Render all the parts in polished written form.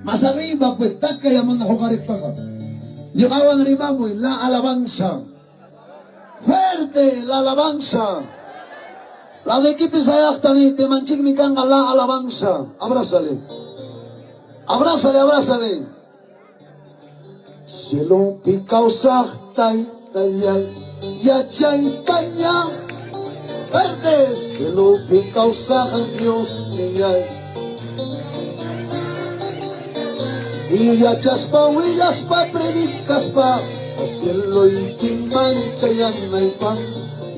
Más arriba, pues, takay amana huqariqpaqa. Ñuqawan rimamuy, la alabanza. Fuerte la alabanza. La de equipo sayaqta ni temanchikmi kanqa la alabanza. Abrázale. Abrázale, abrázale. Cielopi kawsaq taytallay yachaytaña. Verde cielopi kawsaq Dios niyay. Y yachaspa willaspa predicaspa cieloykiman chayanaypaq.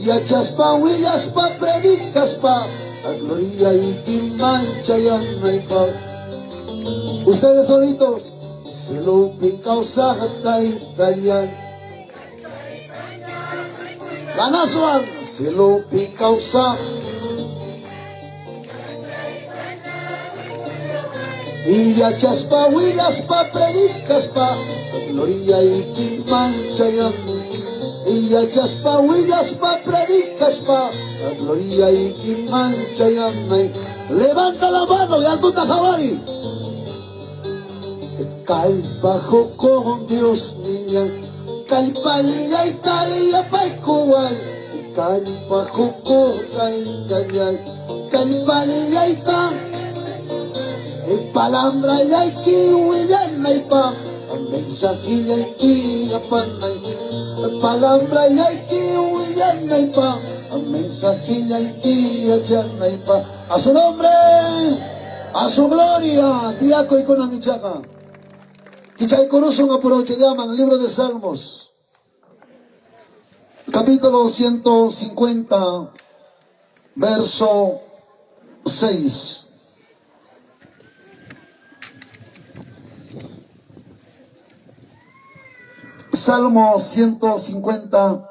Yachaspa willaspa predicaspa gloriaykiman chayanaypaq. Ustedes solitos, cielopi kawsaq taytallay. Ganaswan, cielopi kawsaq. Y yachaspa willaspa predicaspa gloriaykiman chayanay. Y yachaspa willaspa predicaspa gloriaykiman chayanay. Levanta la mano y altota qhawariy. Kallpa qukuq Dios niña, kallpallayta yapaykuway. Kallpa qukuq taytallay, kallpallayta Palabrallayki willanaypaq, mensajillayki apanay. Palabrallayki willanaypaq, mensajillayki yachanaypaq. A su nombre, a su gloria. Tiyakuykunan ichaqa. Kichaykurusun apurawchallaman, libro de Salmos. Capítulo 150, verso 6. Salmo 150,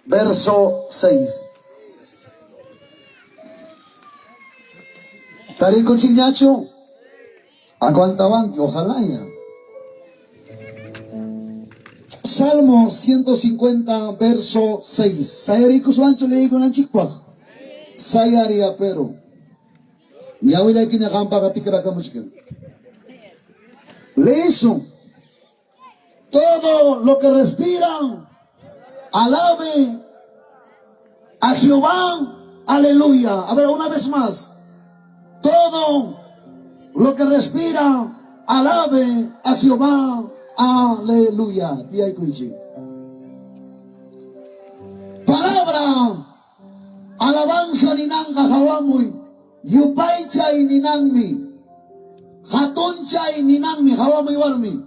verso 6. Tarikuchikñachu? Aguantawanki, ojalá ya. Salmo 150, verso 6. Sayarikuswanchu leykunanchikpaq? Sayariya pero. Ñawillaykiña qampaqa tikrakamuchkan. Leyisun. Todo lo que respira, alabe a Jehová. Aleluya. A ver, una vez más. Todo lo que respira, alabe a Jehová. Aleluya. Tiyaykuychik. Palabra alabanza ninanqa hawamuy, yupaychay ninanmi, hatunchay ninanmi, hawamuy warmi.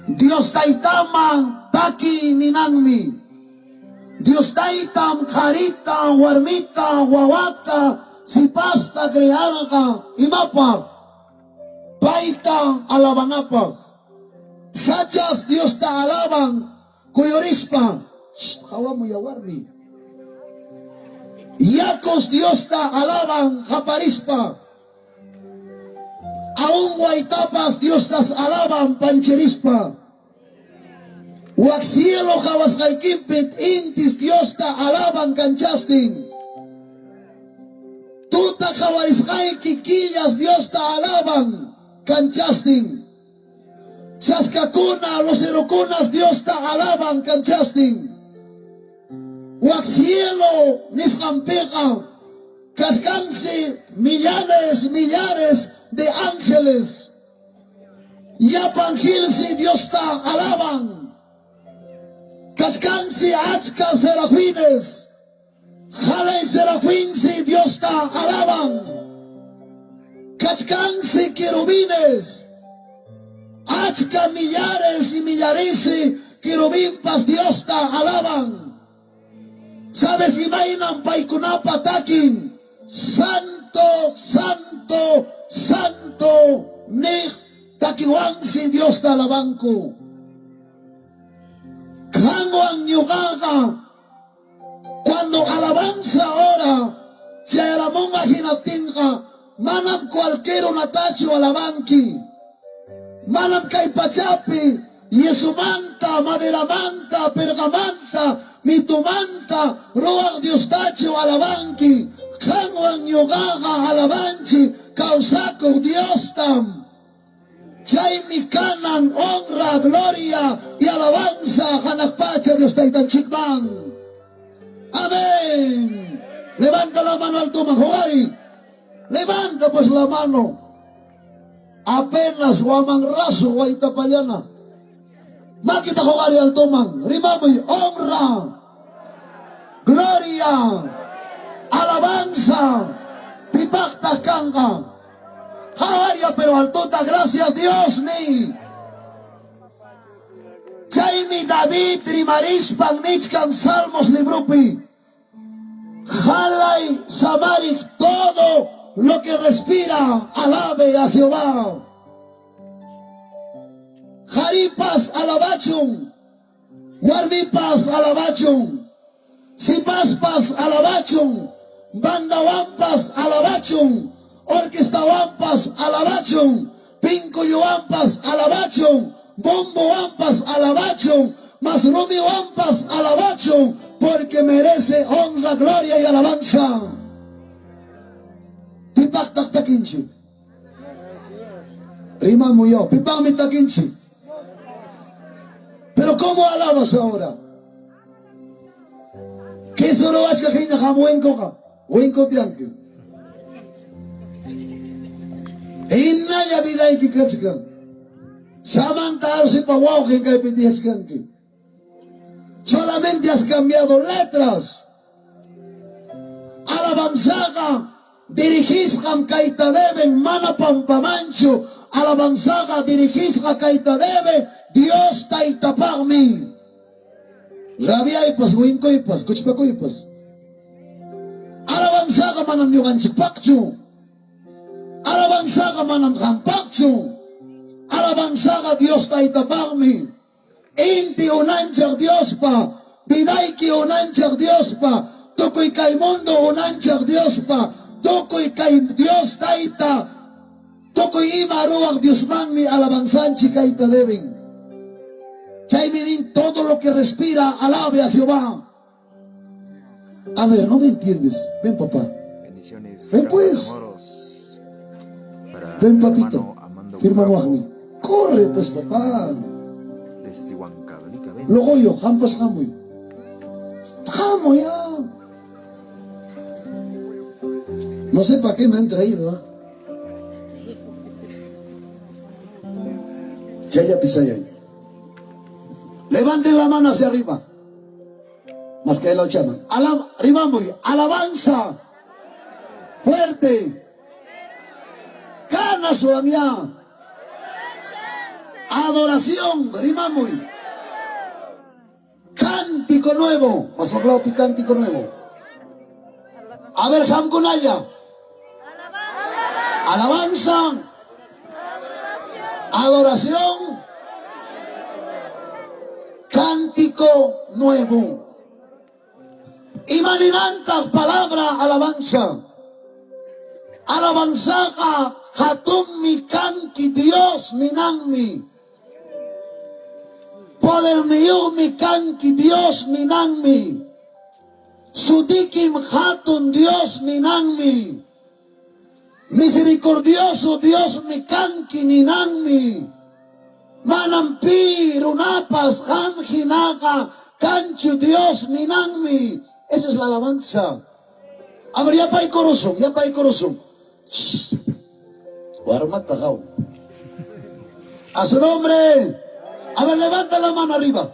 Dios Taytaman takiy ninanmi. Dios Taytam qharita, warmita, wawata, sipasta crearqa imapaq? Payta alabanapaq. Sachas Diosta alaban kuyurispa. Hawamuy warmi. Yakus Diosta alaban qaparispa. Aún waytapas Diostas alaban panchirispa. Wak cielo qawasqaykipi intis Diosta alaban kanchastin. Tuta qawarisqayki killas Diosta alaban kanchastin. Chaskakuna, lucerokunas Diosta alaban kanchastin. Wak cielo nisqanpiqa kachkansi millares, millares de ángeles. Llapan jilsi Diosta alaban. Kachkansi achka serafines. Qalay serafinsi Diosta alaban. Kachkansi querubines. Achka millares y millaresi querubinpas Diosta alaban. ¿Sabes imaynam paykunapa takin? Santo, santo, santo niq takiwansi Diosta alabanku. Qanwan ñuqaqa cuando alabanza hora chayaramunqa hinaptinqa manam cualquier runatachu alabanki. Manam kay pachapi yesomanta, maderamanta, perqamanta, mitumanta ruwaq Diostachu alabanki. Qanwan ñuqaqa alabanchik. kawsakuq Diostam. Chaymi kanan honra, gloria y alabanza hanaq pacha Dios Taytanchikman. Amén. Levanta la mano altoman, Jogari. Levanta pues la mano. Apenas waman raso waytapallana. Makita jogari altoman. Rimamuy, honra, gloria, alabanza. Pipaqtaq kanqa. Jawaria pero altota, gracias Dios ni. Chaymi David rimarispan nichkan Salmos libropi. Jalay samarik todo lo que respira, alabe a Jehová. Qaripas alabachun, warmipas alabachun, sipaspas alabachun, bandawanpas alabachun, orquestawanpas alabachun, pinkulluwanpas alabachun, bombowanpas alabachun, mas rumiwanpas alabachun, porque merece honra, gloria y alabanza. Pipaqtaq takinchik? Rimamuy, pipaqmi takinchik? Pero ¿cómo alabas ahora? Kisu ruwachkaq hina qam winkuqa, winkutianki. Hinalla vidayki kachkan. Samanta arsipa wawqin kaypi tiyachkanki. Solamente has cambiado letras. Alabanzaqa dirigisqam kayta deben, mana pampamanchu. Alabanzaqa dirigisqa kayta debe Dios Taytapaqmi. Rabiaypas, winkuypas, kuchpakuypas. Alabanzaqa manam ñuqanchikpaqchu. Alabanzaqa manam qampaqchu. Alabanzaqa Dios Taytapaqmi. Inti unanchaq Diospa, vidayki unanchaq Diospa, tukuy kay mundo unanchaq Diospa, tukuy kay Dios Tayta, tukuy ima ruwaq Diosmanmi alabanzanchik kayta deben. Chaymi nin todo lo que respira alabe a Jehová. A ver, no me entiendes. Ven, papá. Bendiciones. Ven Fran pues. Matamoros, para Ven, el papito. hermano Amando Firma Bravo waqmi. Corre pues, papá. desde Huancavelica. Logoyo, Bendiciones. hampas hamuy. Hamuy ya. No sé para qué me han traído. ¿Eh? Chaya pisayay. Levanten la mano hacia arriba. Más que lo llaman. Rimamuy, alabanza. Fuerte. Cana suamia. Adoración. Rimamuy. Cántico nuevo. Más hablado cántico nuevo. A ver, Hamkunaya. Alabanza. Adoración. Cántico nuevo. Imaninantaq palabra alabanza. Alabanzaqa hatunmi kanki Dios ninanmi. Poderniyuqmi kanki Dios ninanmi. Sutikim hatun Dios ninanmi. Misericordioso Diosmi kanki ninanmi. Manam pi runapas qam hinaqa kanchu Dios ninanmi. Esa es la alabanza. A ver, yapaykurusun, yapaykurusun. Warmata qaw. A su nombre. A ver, levanta la mano arriba.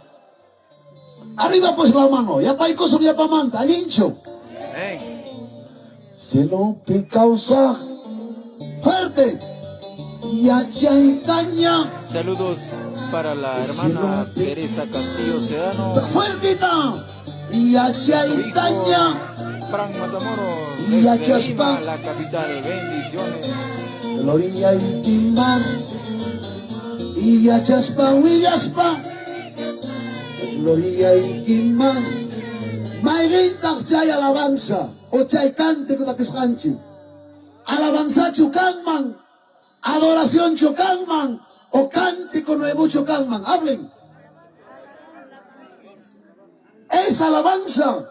Arriba pues la mano. Yapaykusun yapamanta. Allinchu. Amén. Cielopi kawsaq. Fuerte. Yachaytaña. Saludos para la hermana Cielopi. Teresa Castillo Sedano. Fuertita. Su hijo Yachaytaña. Frank Matamoros desde Yachaspa. Lima, la capital. Bendiciones. Gloria y timbar. Y yachaspa, willaspa. Gloria y timbar. Mayrintaq chay alabanza. O chay cántico takisqanchik. Alabanzachu kanman. Adoración kanman. O cántico nuevo kanman. Hablen. Es alabanza.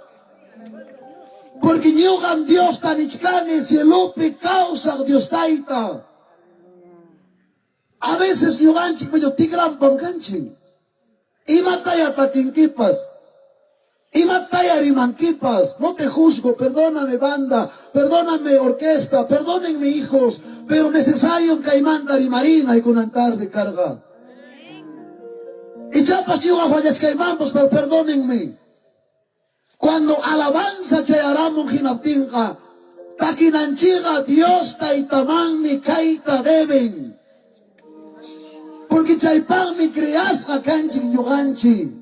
Porque ñuqam Diosta nichkani cielopi kawsaq Dios Tayta. A veces ñuqanchik medio tikrampam kanchik. Imataya takinkipas, imataya rimankipas, no te juzgo, perdóname banda, perdóname orquesta, perdónenme hijos, pero necesario kaymanta rimarina y kunan tarde carga. Ichapas ñuqa fallachkaymanpas, pero perdónenme. Cuando alabanza chayaramun hinaptinqa, takinanchikqa Dios Taytamanmi kayta deben. Porque chaypaqmi creasqa kanchik ñuqanchik.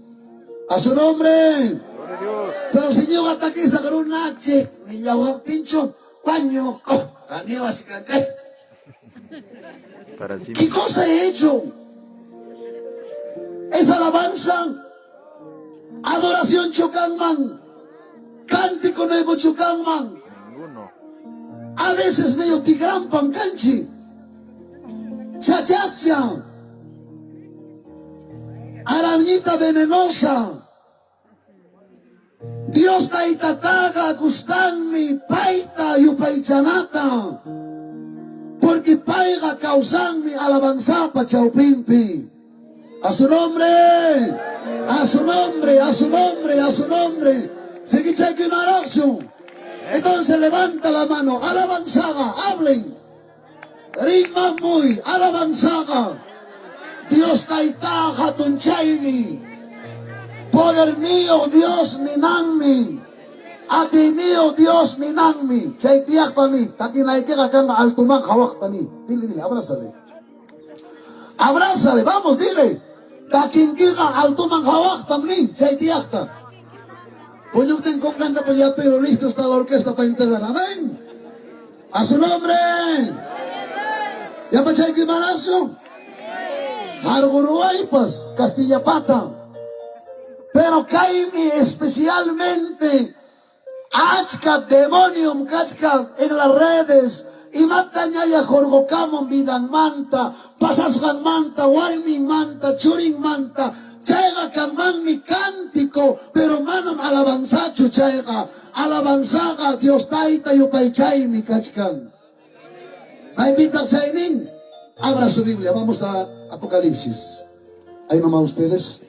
A su nombre. Gloria a Dios. Pero si ñuqa takisaq runachik nillawaptinchu wañuko aniwachkanki. Para sí ¿Qué mismo. cosa he hecho? Es alabanza. Adoración chukanman. Cántico nuevo chukanman. Ninguno. A veces medio tigrampan kanchi. Chachascha. Arañita venenosa. Dios taytataqa gustanmi payta yupaychanata. Porque payqa kawsanmi alabanzapa chawpinpi. A su nombre, a su nombre, a su nombre, a su nombre. Sigichaykimaraqchu. Entonces levanta la mano, alabanzaga, hablen. Rimamuy, alabanzaga. Dios tayta hatunchaymi. Poder mío Dios ninanmi. Atiyniyo Dios ninanmi. Chay tiyaqtami, takinaykiqa kanqa altuman hawaqtami. Dile, dile, abrázale. Abrázale, vamos, dile. Takinkiqa altuman hawaqtam ni, chay tiyaqta. Puñuptin kunkanta pues ya, pero listo está la orquesta para integrar. Amén. A su nombre. Ya pachayki manasu. Harguruaypas, Castilla pata. Pero kaymi especialmente achka demonium kachka en las redes imatañaya hurqukamun vidanmanta, pasasqanmanta, warminmanta, churinmanta. Chayqa kanmanmi cántico, pero manam alabanzachu chayqa. Alabanzaqa Dios tayta yupaychaymi kachkan. Maypitaq chaynin? Abra su Biblia, vamos a Apocalipsis. Ahí nomás ustedes.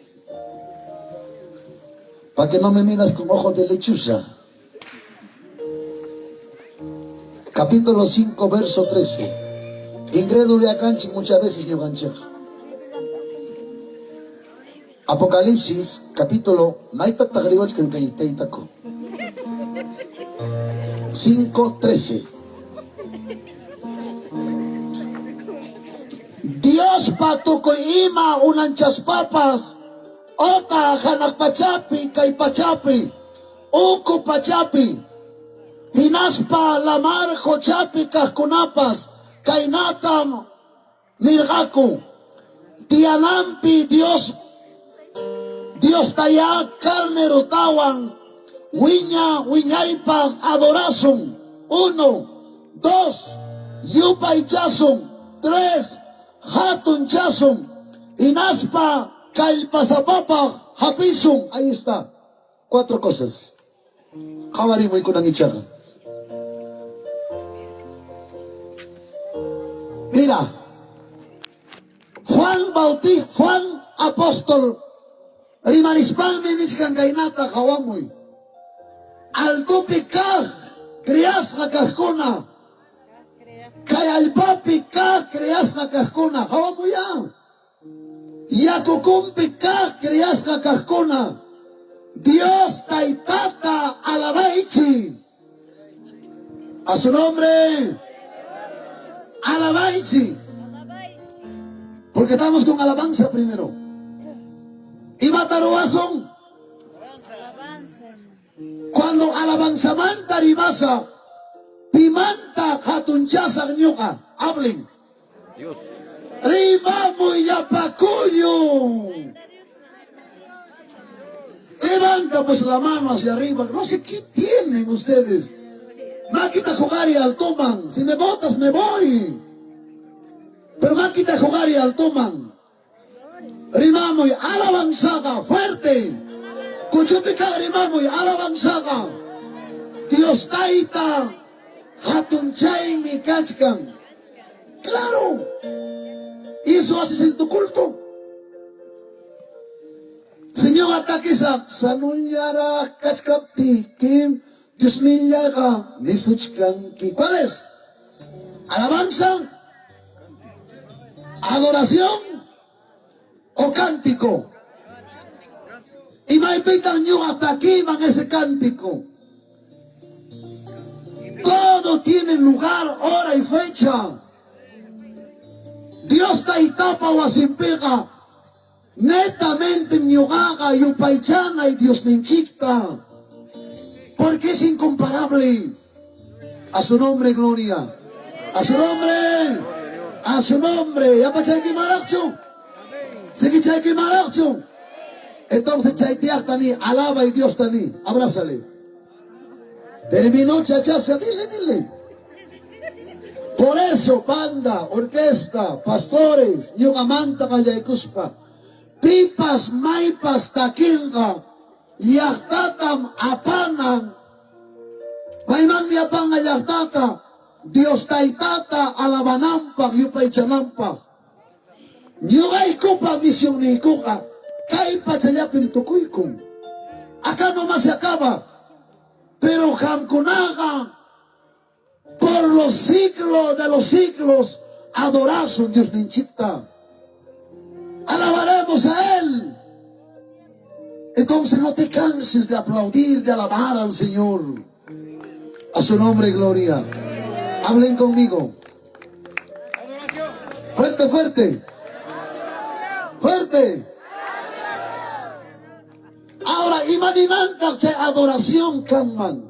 Para que no me miras con ojos de lechuza. Capítulo 5, verso 13. Incrédulo kanchik muchas veces ñuqanchik. Apocalipsis, capítulo, maytataq riwachkan kay taytaku. 5, 13. Diospa tukuy ima unanchaspapas, otaq hanaq pachapi, kay pachapi, uku pachapi, hinaspa lamar qochapi kaqkunapas, kaynatam nirqaku, tiyananpi Dios, Dios taya carnerotawan, wiña wiñaypaq adorasun. 1, 2, yupaychasun. 3, hatunchasun. Hinaspa kallpasapapaq hapisun. Ahí está. 4 cosas. Qhawarimuy kunan ichaqa. Mira, Juan Bautista, Juan apóstol, rimarispanmi nichkan kaynata qhawamuy. Altopi kaq creasqa kaqkuna, kay allpapi kaq creasqa kaqkuna, qhawamuya. Yakukunpi kaq creasqa kaqkuna, Dios taytata alabaychi. A su nombre. Alabaychi. Porque estamos con alabanza primero. Imata ruwasun. Cuando alabanzamanta rimasa, pimanta hatunchasaq ñuqa. Hablen. Dios. Rimamuy llapakuyu. Levanta pues la mano hacia arriba. No sé qué tienen ustedes. Makita jugar y altoman. Si me botas me voy. Pero makita jugar y altoman. Rimamuy alabanzaga fuerte. Kuchupika rimamuy alabanzaga. Dios Tayta hatunchaymi kachkan. Claro. Y eso haces en tu culto. Señor atakisaq sanullaraq kachkaptiykim Diosnillaqa nisuchkanki. ¿Cuál es? Alabanza, adoración o cántico. Imaypitan ñuqa takiman ese cántico. Todo tiene lugar, hora y fecha. Dios Taytapa wasinpiqa netamente ñuqaqa yupaychanay Diosninchikta. Porque es incomparable. A su nombre, gloria. A su nombre. A su nombre. Yapachaykimanraqchu. Sikichaykimanraqchu. Entonces chay tiyaqta ni alaba y Dios ni abrázale. Terminó chachasa, dile, dile. Por eso, banda, orquesta, pastores, ñuqamanta qallaykuspa, pipas maypas takinqa, llaqtatam apanan, maymanmi apanqa llaqtata, Dios Taytata alabananpaq, yupaychananpaq. Ñuqaykupa misionniykuqa kay pachallapim tukuykun. Acá nomás se acaba. Pero qamkunaqa por los siglos de los siglos adorasun Diosninchikta. Alabaremos a Él. Entonces no te canses de aplaudir, de alabar al Señor. A su nombre, gloria. Hablen conmigo. Fuerte, fuerte. Fuerte. Ahora, imaninantaq chay adoración kanman.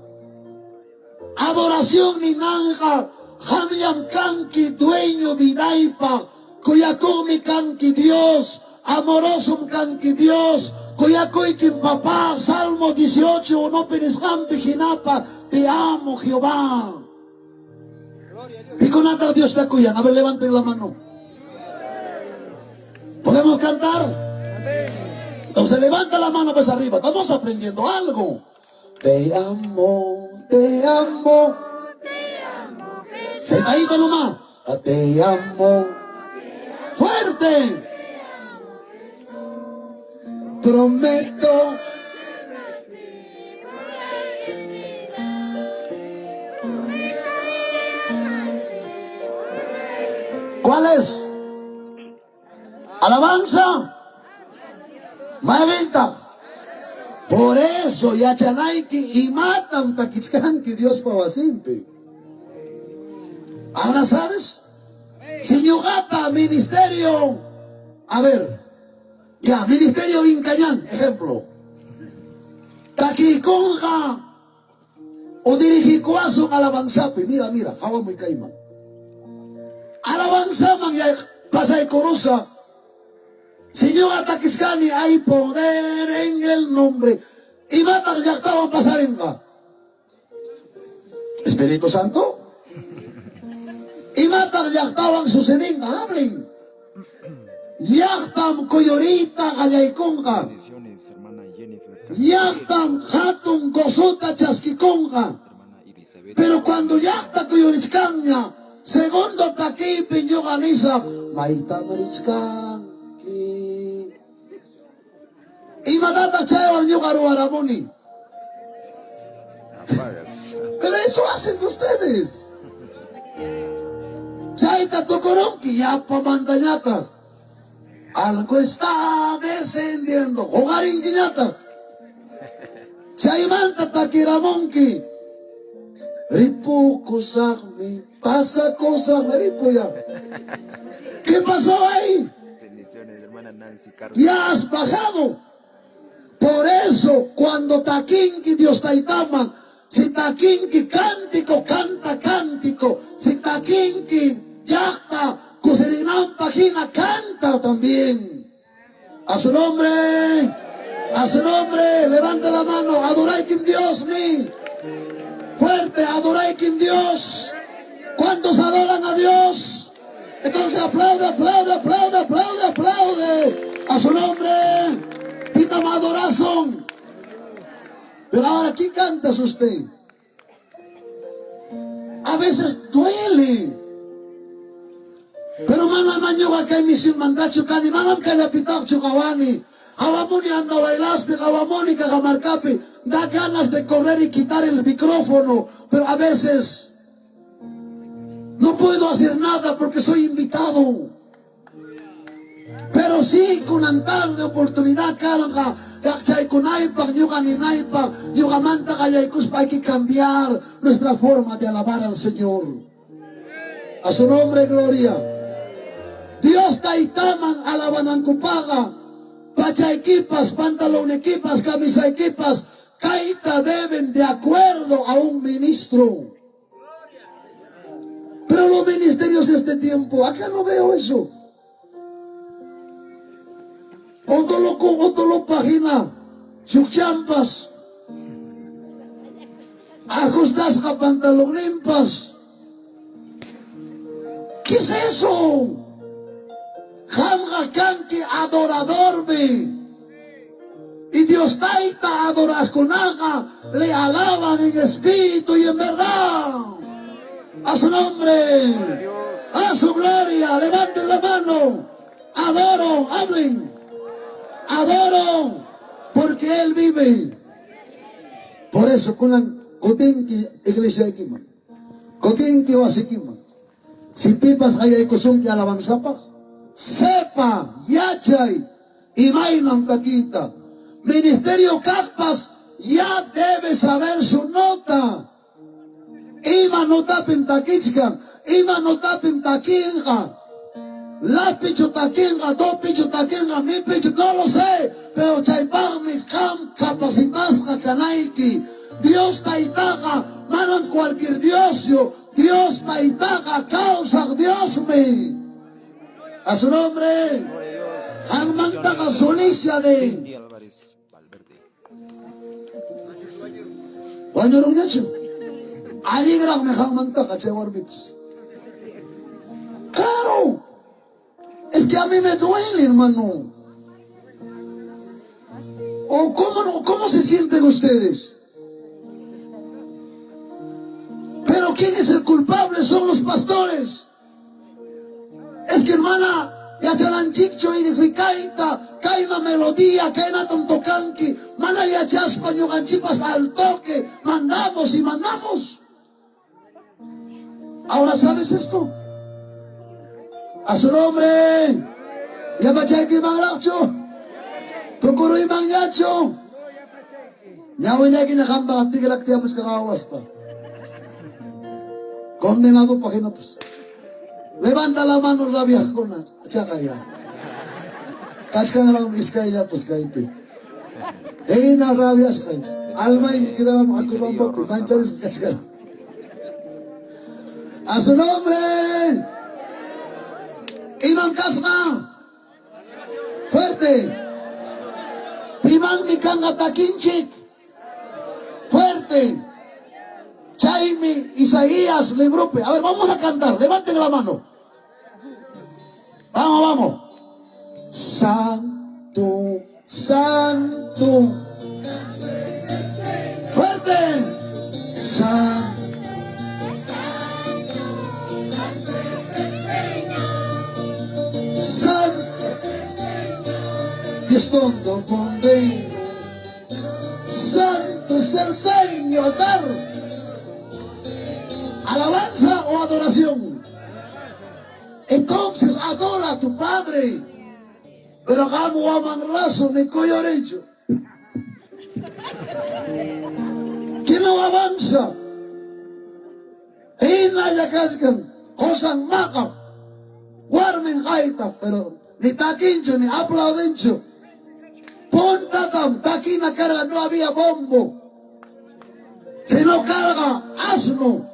Adoración ninanqa qamllam kanki dueño vidaypaq, kuyakuqmi kanki Dios, amorosom kanki Dios, kuyakuykim papá, Salmo 18 unopi nisqanpi hinapa, te amo Jehová. Pikunataq Diosta kuyan? A ver, levanten la mano. ¿Podemos cantar? Entonces levanta la mano pues arriba. Estamos aprendiendo algo. Te amo, te amo. Sentadito nomás. Te amo. Fuerte. Prometo. ¿Cuál es? Alabanza. Mayqintaq. Por eso yachanayki imatam takichkanki Diospa wasinpi. Ahora sabes? Si ñuqata ministerio, a ver, ya, ministerio Incañán, ejemplo. Takiykunqa o dirigikuwasun alabanzapi, mira, mira, hawamuy kayman. Alabanzaman ya pasaykurusa. Si ñuqa takichkani hay poder en el nombre. Imataq llaqtawan pasarinqa? Espíritu Santo. Imataq llaqtawan sucedinqa? Hablen. Llaqtam kuyuriyta qallaykunqa. Bendiciones, hermana Jennifer. Llaqtam hatun gozota chaskikunqa. Hermana Elizabeth. Pero cuando llaqta kuyurichkanña, segundo takiypi ñuqa nisaq, maytam richkanki. Imatataq chaywan ñuqa ruwaramuni? Apagas. Pero eso hacen ustedes. Chayta tukurunki yapamantañataq. Algo está descendiendo. Huqarinkiñataq. Chaymanta takiramunki. Ripukusaqmi, pasakusaqmi, ripuya. ¿Qué pasó ahí? Bendiciones, hermana Nancy Carlos. Ya has bajado. Por eso, cuando takinki Dios taytaman, si takinki cántico, canta cántico. Si takinki llaqta, kusirinanpaq hina, canta también. A su nombre, a su nombre, levanta la mano, adoraykim Dios mi. Fuerte, adoraykim Dios. ¿Cuántos adoran a Dios? Entonces aplaude, aplaude, aplaude, aplaude, aplaude. A su nombre. Pitam adorasun. Pero ahora, ¿qué cantas usted? veces duele. Pero manam ñuqa kay misionmantachu kani, manam kayllapitaqchu qawani. Qawamuni Andahuaylaspi, qawamuni Cajamarcapi, da ganas de correr y quitar el micrófono, pero a veces no puedo hacer nada porque soy invitado. Pero sí, kunan tarde oportunidad karqa yachaykunaypaq, ñuqa ninaypaq, ñuqamanta qallaykuspa hay que cambiar nuestra forma de alabar al Señor. A su nombre, gloria. Dios taytaman alabanankupaqqa pachaykipas, pantalonnikipas, camisaykipas, kayta deben de acuerdo a un ministro. Pero los ministerios de este tiempo, acá no veo eso. Otolo página, chukchampas, ajustasqa pantalonninpas. ¿Qué es eso? Qamqa kanki adoradormi. Y Dios tayta adoraqkunaqa le alaban en espíritu y en verdad. A su nombre, a su gloria, levanten la mano. Adoro, hablen. Adoro, porque Él vive. Por eso, kunan kutinki iglesiaykiman, kutinki wasikiman. Si pipas qayaykusunki alabanzapaq, sepa, yachay, imaynam takiyta. Ministerio kaqpas ya debe saber su nota. Ima notapim takichkan, ima notapim takinqa. La pichu takinqa, do pichu takinqa, mi pichu, no lo sé. Pero chaypaqmi qam capacitasqa kanayki. Dios taytaqa manam cualquier Dioschu, Dios taytaqa kawsaq Diosmi. A su nombre. Qammantaqa solicia de Cindy Álvarez Valverde. Wañurunñachu. Allinraqmi qammantaqa chay warmipas. Claro. Es que a mí me duele, hermano. ¿O cómo se sienten ustedes? Pero ¿quién es el culpable? Son los pastores. Es que, hermana, yachananchikchu edificayta, kayna melodía, kayna tocanki, mana yachaspa ñuqanchikpas al toque, mandamos y mandamos. Ahora sabes esto. A su nombre. Yapachayki manraqchu. Tukuruymanñachu. Ñawillaykiña qampa tikraktiyapusqa qawaspa. Condenado pajina pues. Levanta la mano rabiaqkuna. Chaqaya. Kachkanraqmi iskayllapas kaypi. Hina rabiasqay. Almaymi quedaban Acobambapi mancharisqa kachkan. A su nombre. Imam kasqa. Fuerte. Pimanmi kanqa takinchik. Fuerte. Chaymi Isaías libropi. A ver, vamos a cantar. Levanten la mano. Vamos, vamos. Santo, santo. Fuerte. Santo. Santo. Y es todo condeno. Santo es el Señor. Dar. Alabanza o adoración. Entonces adora a tu padre. Pero qam waman raso ni kuyurichu. ¿Quién no avanza? Hinalla kachkan qosan maqaq, warmin haytaq, pero ni takinchu ni aplaudinchu. Puntatam takina karqa, no había bombo, sino karqa asno.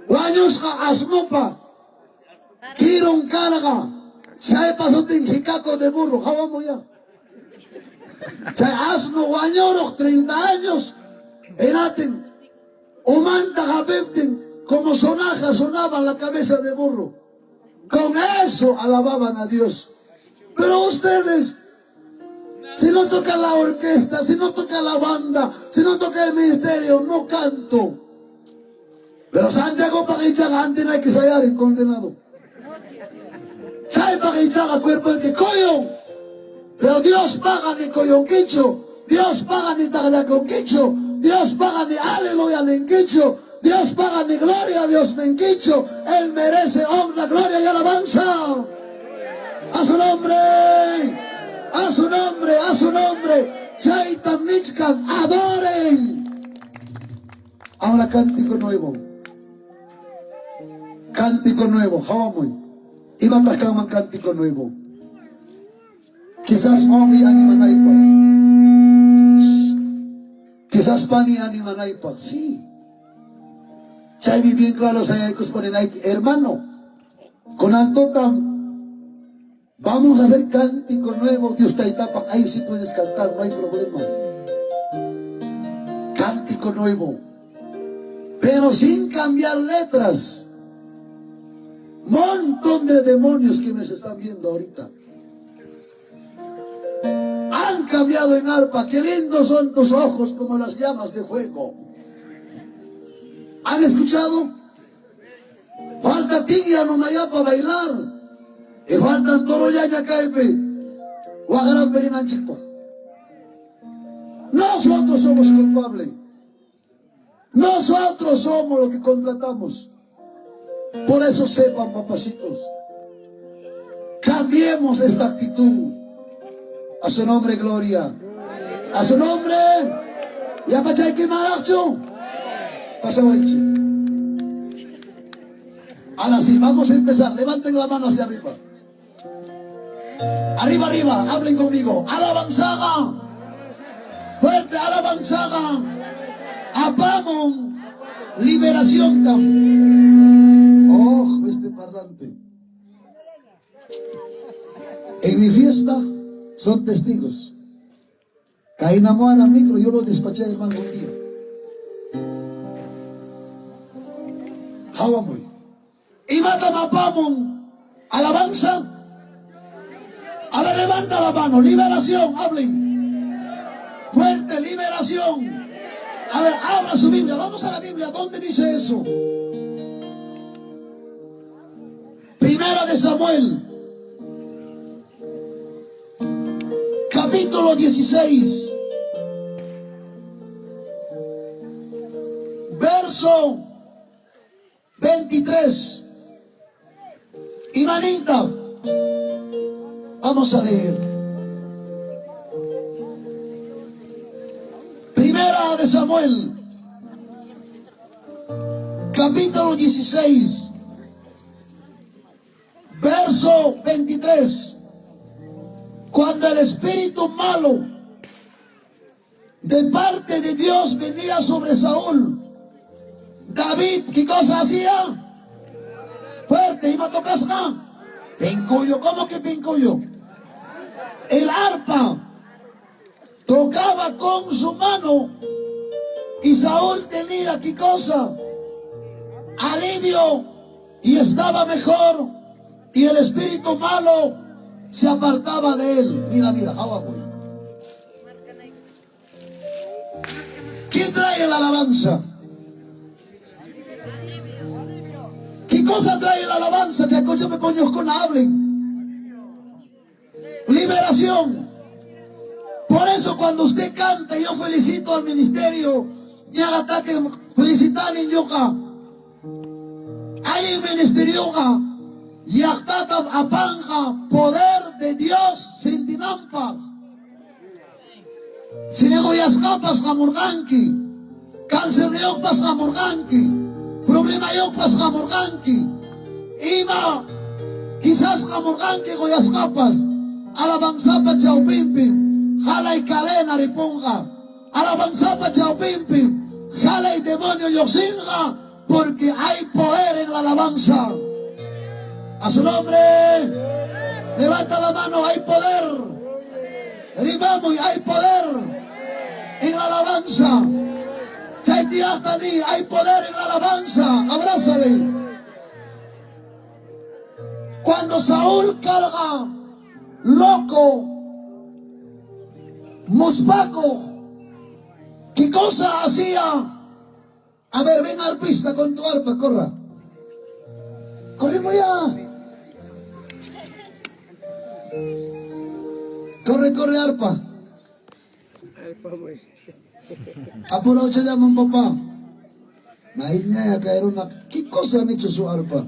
Wañusqa asnopa kirun karqa. Chaypa sutin jicaco de burro, hawamuya. Chay asno wañuruq 30 años, hinatin umanta hapiptin como sonaja sonaba la cabeza de burro. Con eso alababan a Dios. Pero ustedes, si no toca la orquesta, si no toca la banda, si no toca el ministerio, no canto. Pero Santiagopaq ichaqa antinayki sayarin, condenado. Chaypaq ichaqa cuerpoyki kuyun. Pero Diospaqa ni kuyunkichu, Diospaqa ni taqllakunkichu, Diospaqa ni aleluya ninkichu, Diospaqa ni gloria a Dios ninkichu. Él merece honra, gloria y alabanza. A su nombre, a su nombre, a su nombre. Chaytam nichkan, adoren. Ahora cántico nuevo. Cántico nuevo, hawamuy. Imataq kanman cántico nuevo? Quizás wawqiy animanaypaq. Quizás pani animanaypaq. Sí. Chaymi bien claro sayaykuspa ninayki, hermano, kunan tutam vamos a hacer cántico nuevo Dios Taytapaq. Ahí sí puedes cantar, no hay problema. Cántico nuevo. Pero sin cambiar letras. Montón de demonios quienes están viendo ahorita. Han cambiado en arpa. Qué lindos son tus ojos como las llamas de fuego. ¿Han escuchado? Falta tinya no para bailar. Y faltan toro ya kaypi. Waqran perinanchikpaq. Nosotros somos culpables. Nosotros somos los que contratamos. Por eso sepan, papacitos, cambiemos esta actitud. A su nombre, gloria. A su nombre. Ya pachayki maraqchu. Pasawaychi. Ahora sí, vamos a empezar. Levanten la mano hacia arriba. Arriba, arriba, hablen conmigo. Alabanzaga. Fuerte, alabanzaga. Apamon. Liberación tam. Ojo, este parlante. En mi fiesta son testigos. Kainamuara micro, yo lo despaché hermano un día. Hawamuy. Imatam apamun alabanza. A ver, levanta la mano. Liberación, hablen. Fuerte, liberación. A ver, abra su Biblia. Vamos a la Biblia. ¿Dónde dice eso? Primera de Samuel. Capítulo 16. Verso 23. Imaninta. Vamos a leer. Primera de Samuel. Capítulo 16. Verso 23. Cuando el espíritu malo de parte de Dios venía sobre Saúl, David, ¿qué cosa hacía? Fuerte, iba a tocar Pincuyo, ¿cómo que pincuyo? El arpa tocaba con su mano y Saúl tenía, ¿qué cosa? Alivio y estaba mejor y el espíritu malo se apartaba de él. Mira, mira, voy. ¿Quién trae la alabanza? ¿Qué cosa trae la alabanza? Que escúchame, coño, con hablen. Liberación. Por eso cuando usted canta, yo felicito al ministerio. Ya ataque, felicitar en yoga. Hay en ministerio Llaqtata apanja poder de Dios sintinanpaq. Ciegoyasqapas hamurqanki, cancerniyuqpas hamurqanki, problemayuqpas hamurqanki, ima quizás hamurqanki qoyasqapas, alabanzapa chawpinpi, jalay cadena ripunqa, alabanzapa chawpinpi, jalay demonio lluqsinqa, porque hay poder en la alabanza. A su nombre, levanta la mano, hay poder. Rimamos, hay poder en la alabanza. Hay poder en la alabanza. Abrázale. Cuando Saúl carga loco, muspaco, ¿qué cosa hacía? A ver, ven arpista con tu arpa, corra. Corremos ya. Corre, corre, arpa. Apurado se llaman papá. Maíña caer una. ¿Qué cosa han hecho su arpa?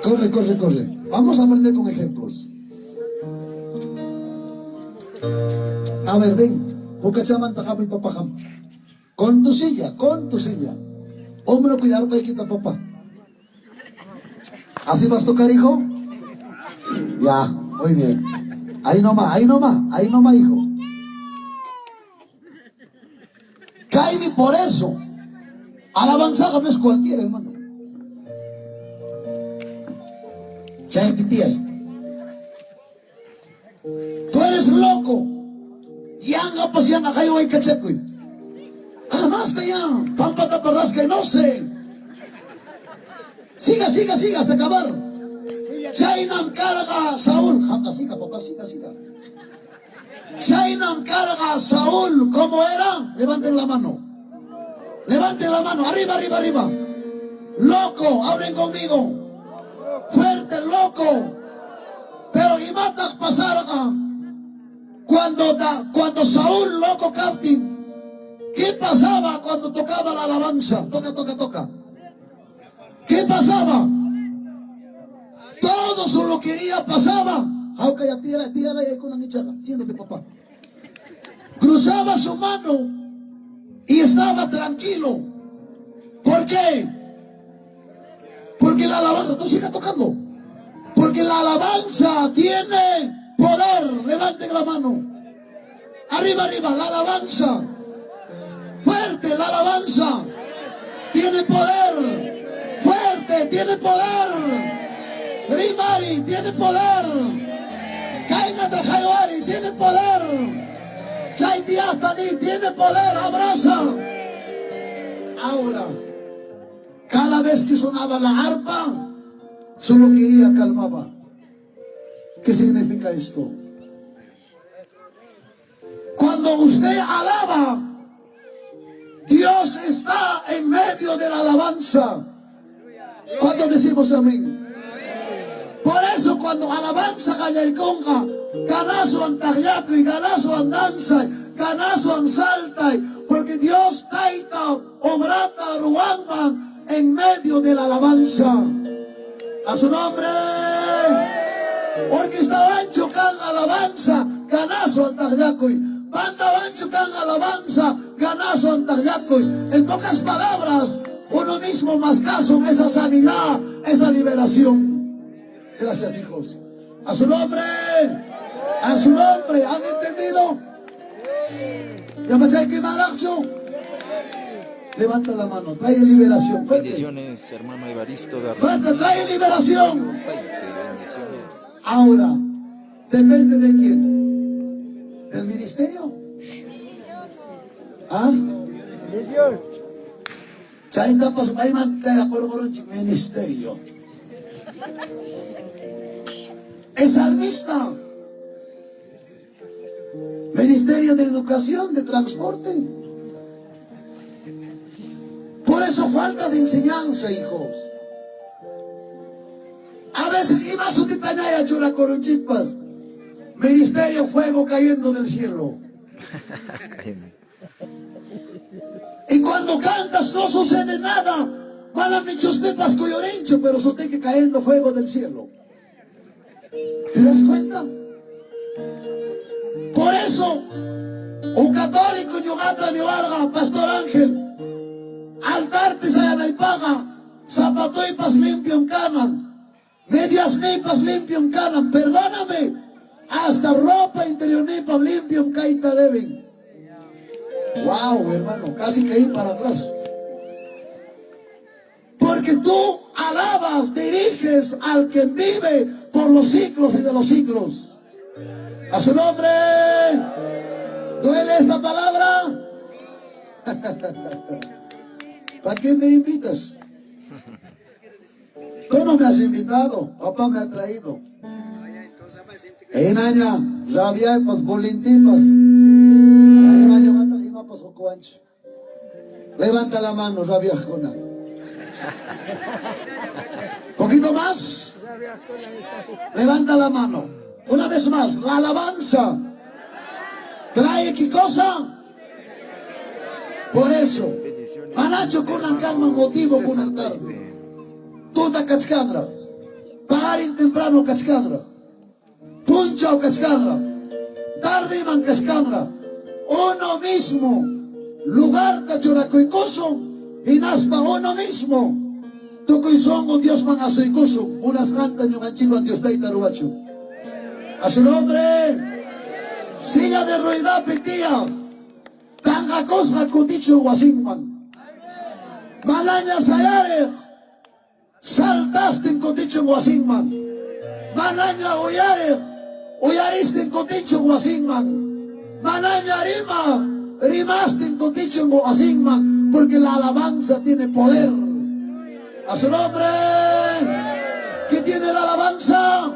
Corre, corre, corre. Vamos a aprender con ejemplos. A ver, ven. Papajam. Con tu silla, con tu silla. Hombro cuidar pa quita papá. ¿Así vas a tocar, hijo? Ya, muy bien. Ahí nomás, ahí nomás, ahí nomás, hijo. Caimi por eso. Alabanza no es cualquiera, hermano. Tú eres loco. Yanga pues yanga kayo ay kachakuy. Ah, basta ya. Pampa tapa rasca y no sé. Siga, siga, siga hasta acabar. Chaynam carga Saúl. Janga, siga, papá, siga, siga. Chaynam carga Saúl. ¿Cómo era? Levanten la mano. Levanten la mano. Arriba, arriba, arriba. Loco, hablen conmigo. Fuerte, loco. Pero imataq pasarqa cuando, cuando Saúl loco captain, ¿qué pasaba cuando tocaba la alabanza? Toca, toca, toca. ¿Qué pasaba? Todo su loquería pasaba. Siéntate, papá. Cruzaba su mano y estaba tranquilo. ¿Por qué? Porque la alabanza, tú sigas tocando. Porque la alabanza tiene poder. Levanten la mano. Arriba, arriba, la alabanza. Fuerte, la alabanza. Tiene poder. Fuerte, tiene poder. Rimari, tiene poder. Kaina de tiene poder. Chaitiastani, tiene poder. Abraza. Ahora, cada vez que sonaba la arpa, solo quería calmaba. ¿Qué significa esto? Cuando usted alaba, Dios está en medio de la alabanza. ¿Cuántos decimos amén? Por eso cuando alabanza gallayconja, ganazo y ganazo andanza, ganazo salta, porque Dios taita obrata ruanman en medio de la alabanza. A su nombre. Orquesta ancho can alabanza, ganazo antagliacoy. Banda ancho can alabanza, ganazo antagliacoy. En pocas palabras, uno mismo más caso en esa sanidad, esa liberación. Gracias, hijos. A su nombre. A su nombre. ¿Han entendido? ¿Ya que Levanta la mano, trae liberación. Fuerte. Bendiciones, hermano Evaristo de Fuerte, trae liberación. Bendiciones. Ahora, depende de quién. ¿Del ministerio? ¿Ah? De Dios. Ministerio. Es salmista. Ministerio de Educación, de Transporte. Por eso falta de enseñanza, hijos. A veces iba su titanaya chura chipas. Ministerio fuego cayendo del cielo. Y cuando cantas no sucede nada. Van a pipas coyorincho, pero que cayendo fuego del cielo. ¿Te das cuenta? Por eso, un católico ñugata mi Pastor Ángel, altar pisayana y paga, zapatoipas limpio en canan, medias nipas limpio en canan, perdóname, hasta ropa interior nipa limpio en caita deben. Wow, hermano, casi caí para atrás. Porque tú alabas, diriges al que vive por los siglos y de los siglos. A su nombre. ¿Duele esta palabra? ¿Para qué me invitas? Tú no me has invitado, papá me ha traído. Enaña, rabia pas bolintipas. Ay, Piñakuwanchu. Levanta la mano, rabiaqkuna. Poquito más. Levanta la mano. Una vez más, la alabanza. ¿Trae qué cosa? Por eso, manachu kunan kanman motivo kunan tarde. Tuta kachkanra. Paqarin temprano kachkanra. Punchaw kachkanra. Tardeman kachkanra. Uno mismo lugarta churakuykusun hinaspa uno mismo tukuy sunqu Diosman asuykusun munasqanta ñuqanchikwan Dios Tayta ruwachun. A su nombre. Silla de ruedapi tiyaq tanqakusqa kutichun wasinman. Manaña sayariq saltastin kutichun wasinman. Manaña uyariq uyaristin kutichun wasinman. Manaña rimaq rimastin kutichun wasinman. Porque la alabanza tiene poder. A su nombre. ¿Qué tiene la alabanza?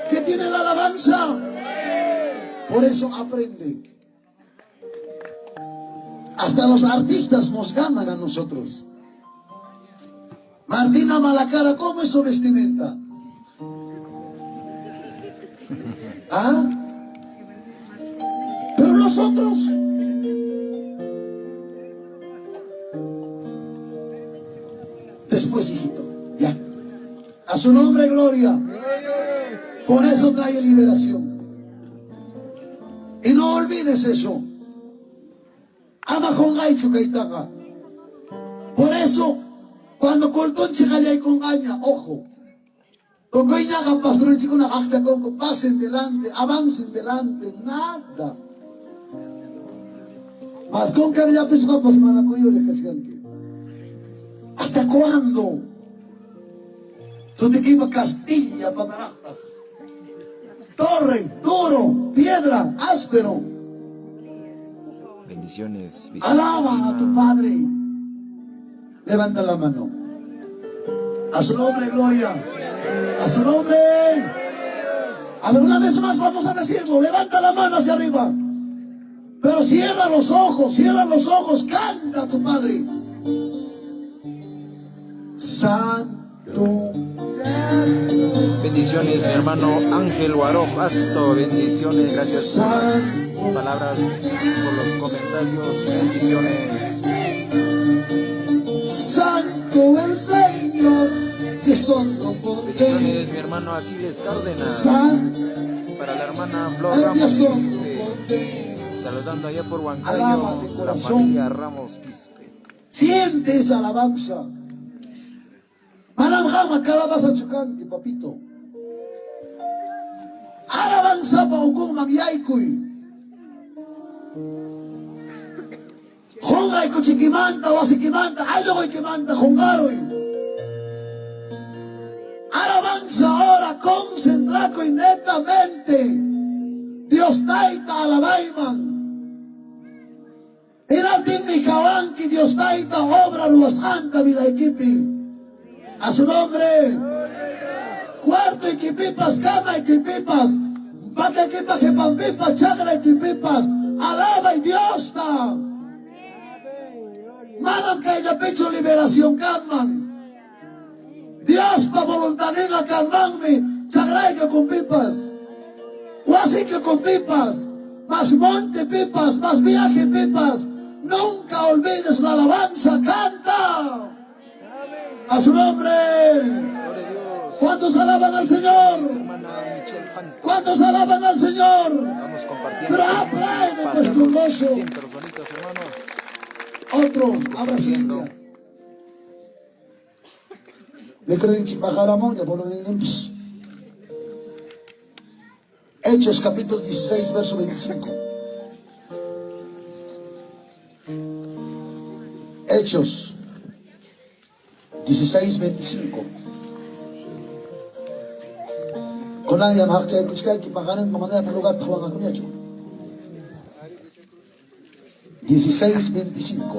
¿Qué tiene la alabanza? Por eso aprende. Hasta los artistas nos ganan a nosotros. Martina Malacara, ¿cómo es su vestimenta? ¿Ah? Pero nosotros... Después, hijito, ya. A su nombre, gloria. Por eso trae liberación. Y no olvides eso. Ama qunqaychu kaytaqa. Por eso, cuando cultonchik qallaykunqaña, ojo. Tukuyñaqa pastorninchikkuna qaqchakunku, pasen delante, avancen delante, nada. Mas kunkarllapisqapas mana kuyuriq kachkanki. ¿Hasta cuándo? Sutikipa Castilla pataraqtaq. Torre, duro, piedra, áspero. Bendiciones. Alaba a tu Padre. Levanta la mano. A su nombre, gloria. A su nombre. A ver, una vez más vamos a decirlo. Levanta la mano hacia arriba. Pero cierra los ojos, cierra los ojos. Canta a tu Padre. Santo. Bendiciones, mi hermano Ángel Huarof Asto. Bendiciones, gracias por las palabras, por los comentarios. Bendiciones. Santo el Señor, que es todo poder. Bendiciones, mi hermano Aquiles Cárdenas. Santo Para la hermana Flor Ramos Quispe. Saludando allá por Huancayo, Alaba de la corazón. familia Ramos Quispe. Siente esa alabanza. Manam qamqa calabaza chukanki, papito. Alabanzapa ukunman yaykuy. Qunqay kuchikimanta, wasikimanta, allquykimanta qunqaruy. Alabanza ahora, concentrakuy netamente. Dios Tayta alabayman. Hinaptinmi qawanki Dios Tayta obra ruwasqanta vidaykipi. A su nombre. Cuartoykipipas, camaykipipas, makaykipa qhipanpipas, chakraykipipas, alabay Diosta. Manam kayllapichu liberación kanman. Diospa voluntadninqa kanmanmi chakrayki ukhunpipas, wasiyki ukhunpipas, mas montepipas, mas viajepipas. Nunca olvides la alabanza, canta. A su nombre. Gloria a Dios. ¿Cuántos alaban al Señor? Hermana Michelle Hunt. ¿Cuántos alaban al Señor? Vamos compartiendo. Pero aplaude pues con gozo. 100 personitas, hermanos. Otro, abra su Biblia. Le creen ya por lo menos. Hechos capítulo 16, verso 25. Hechos 16, 25. Kunanya mahakchaykuchkayki paqarin manaya lugar thawanqakuñachu. 16, 25.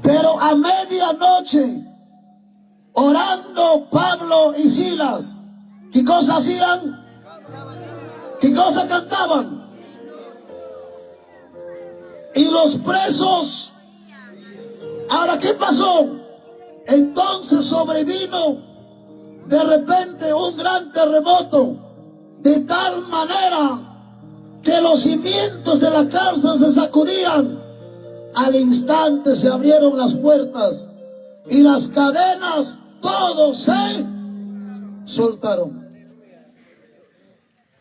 Pero a medianoche, orando Pablo y Silas, ¿qué cosa hacían? ¿Qué cosa cantaban? Y los presos. Ahora, ¿qué pasó? Entonces sobrevino de repente un gran terremoto, de tal manera que los cimientos de la cárcel se sacudían. Al instante se abrieron las puertas y las cadenas, todos se soltaron.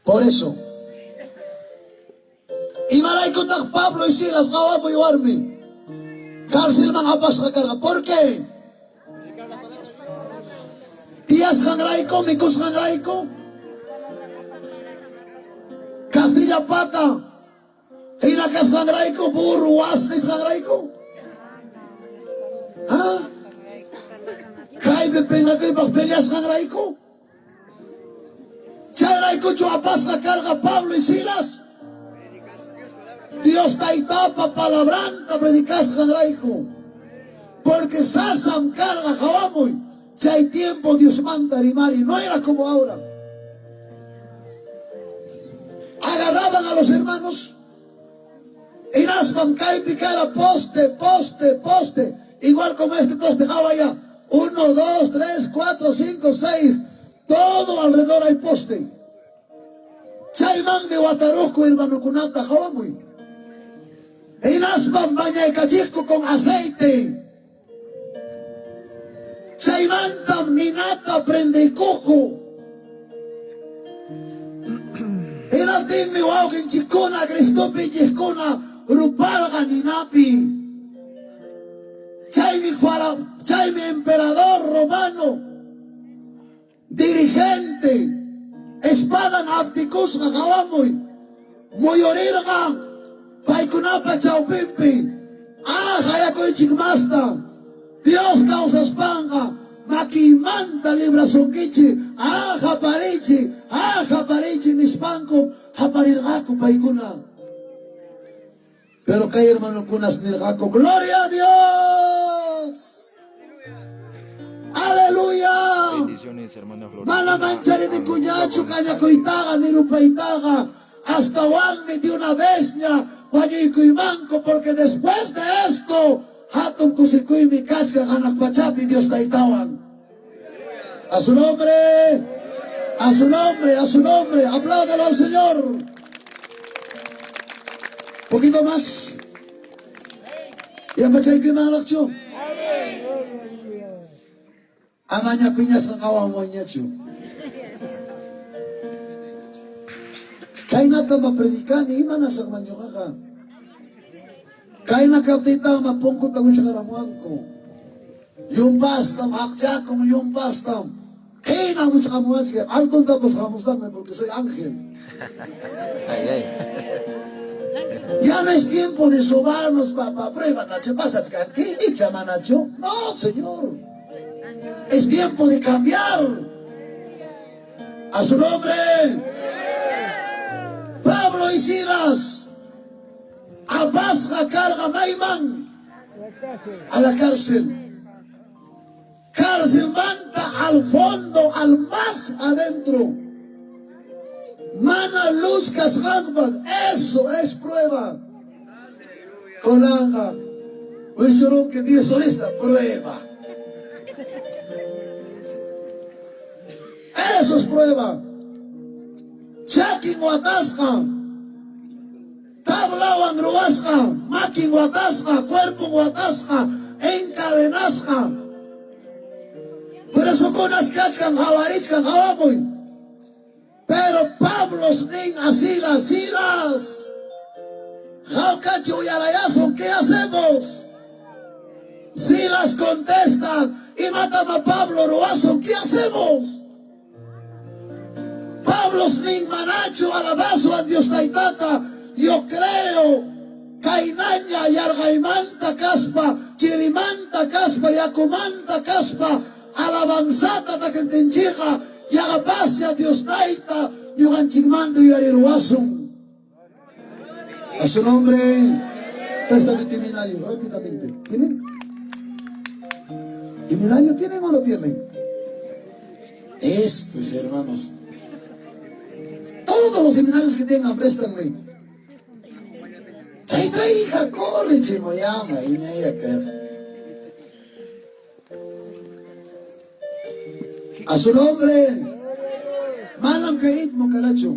Por eso. Imaraykutaq Pablo y Silas qawamuy warmi cárcelman apasqa karqa? ¿Por qué? Tiyasqanrayku, mikusqanrayku, Castilla pata, hina kasqanrayku, burro was nisqanrayku. ¿Ah? Kaypi pinqakuypaq peleasqanrayku. Chayraykuchu apasqa karqa Pablo y Silas. Dios taytapa palabranta predicasqanrayku. Porque sasam karqa qawamuy. Chay tiempo Diosmanta rimari no era como ahora. Agarraban a los hermanos hinaspam kaypi kara poste, poste, poste. Igual como este poste, ya. 1, 2, 3, 4, 5, 6. Todo alrededor hay poste. Chaymanmi wataruqku hermanokunata qawamuy. Hinaspam bañaykachiqku con aceite. Chaymantam ninata prendeykuqku. Hinaptinmi wawqinchikkuna Cristopi iñiqkuna ruparqa ninapi. Chaymi chaymi emperador romano dirigente espadan aptikusqa qawamuy muyurirqa paykunapa chawpinpi. Ah, hayakuychik masta. Dios kawsaspanqa makiymanta librasunkichik. Ah, haparichik, ah, haparichik nispanku haparirqaku paykuna. Pero kay hermanokunas nirqaku, Gloria a Dios. Aleluya. Bendiciones, hermana Mana Florentina. mancharinikuñachu González. kañakuytaqa ni rupaytaqa. Astawanmi de una vez ña wañuykuymanku, porque después de esto hatun kusikuymi kachkan hanaq pachapi Dios taytawan. A su nombre, a su nombre, a su nombre. Apláudelo al Señor. Poquito más. Yapachaykuymanraqchu. Amaña piñasqa qawamuñachu. Kaynatam predicani, imanasaqman ñuqaqa. Kayna kaptiytaqma punkuta wichqaramuwanku. Yumpastam haqchakun, yumpastam. Qina wichqamuwachkan. Altontapas hamusaqmi porque soy ángel. Ay, ay. Ya no es tiempo de sobarnos, papá. Prueba, Nacho, pasa, icha, manacho. No, Señor. Es tiempo de cambiar. A su nombre. Pablo y Silas. Apasqa karqa mayman. A la cárcel. Cárcel manta al fondo, al más adentro. Mana luz kasqanman. Eso es prueba. Kolanga. que 10 solista, prueba. Eso es prueba. Chakin watasqa. Tablawan ruwasqa, makin watasqa, cuerpo watasqa, encadenasqa. Presokunas kachkan hawarichkan hawamuy. Pero Pablo nin a Silas, Silas. Hawkachi uyarayasun, ¿qué hacemos? Silas contesta, y mátame a Pablo ruwasun, ¿qué hacemos? Pablo nin manachu alabazo a Dios taytata, yo creo kaynaña yarqaymanta kaspa, chirimanta kaspa, yakumanta kaspa, alabanzata takintinchikqa, yaqapasya Dios tayta, ñuqanchikmanta yuyariruwasun. A su nombre, préstame tu himnario rápidamente. ¿Tienen? ¿Himnario tienen o no tienen? Estos hermanos. Todos los seminarios que tengan, préstanme. Tayta hija, corre, chimoyama, iñaya. A su nombre. Manam ritmo, caracho.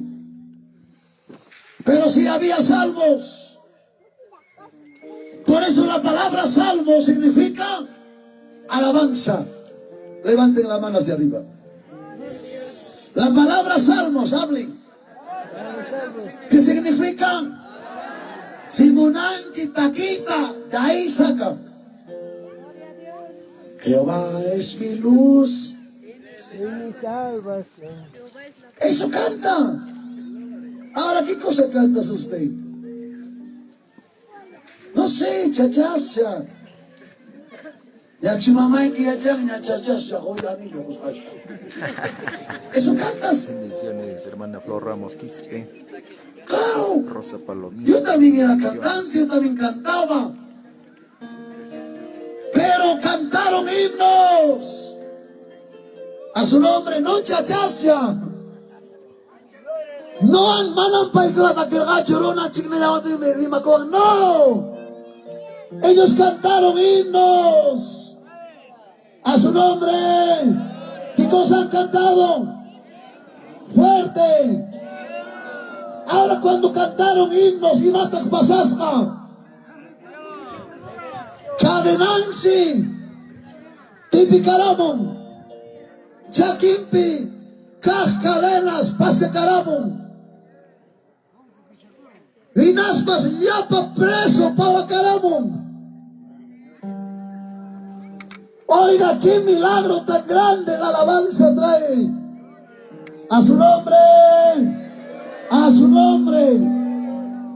Pero si había salmos. Por eso la palabra salmo significa alabanza. Levanten la mano hacia arriba. La palabra salmos, hablen. ¿Qué significa? Simonanki taquita, de ahí saca. Jehová es mi luz. Y mi salvación. Eso canta. Ahora, ¿qué cosa cantas usted? No sé, chachascha. Yachimamayki yachan, chachascha, anillo, Eso cantas. Bendiciones, hermana Flor Ramos Quispe. Claro. Rosa Palomino. Yo también era cantante, yo también cantaba. Pero cantaron himnos. A su nombre, no chachascha. No han manan No. Ellos cantaron himnos. A su nombre. ¿Qué cosa han cantado? Fuerte. Ahora cuando cantaron himnos y matak pasasma. Cadenansi. Tipikaramon. Chakimpi. Kaj cadenas. Pascacaramon. Hinaspas llapa preso pawakaramon. Oiga, qué milagro tan grande la alabanza trae. A su nombre, a su nombre.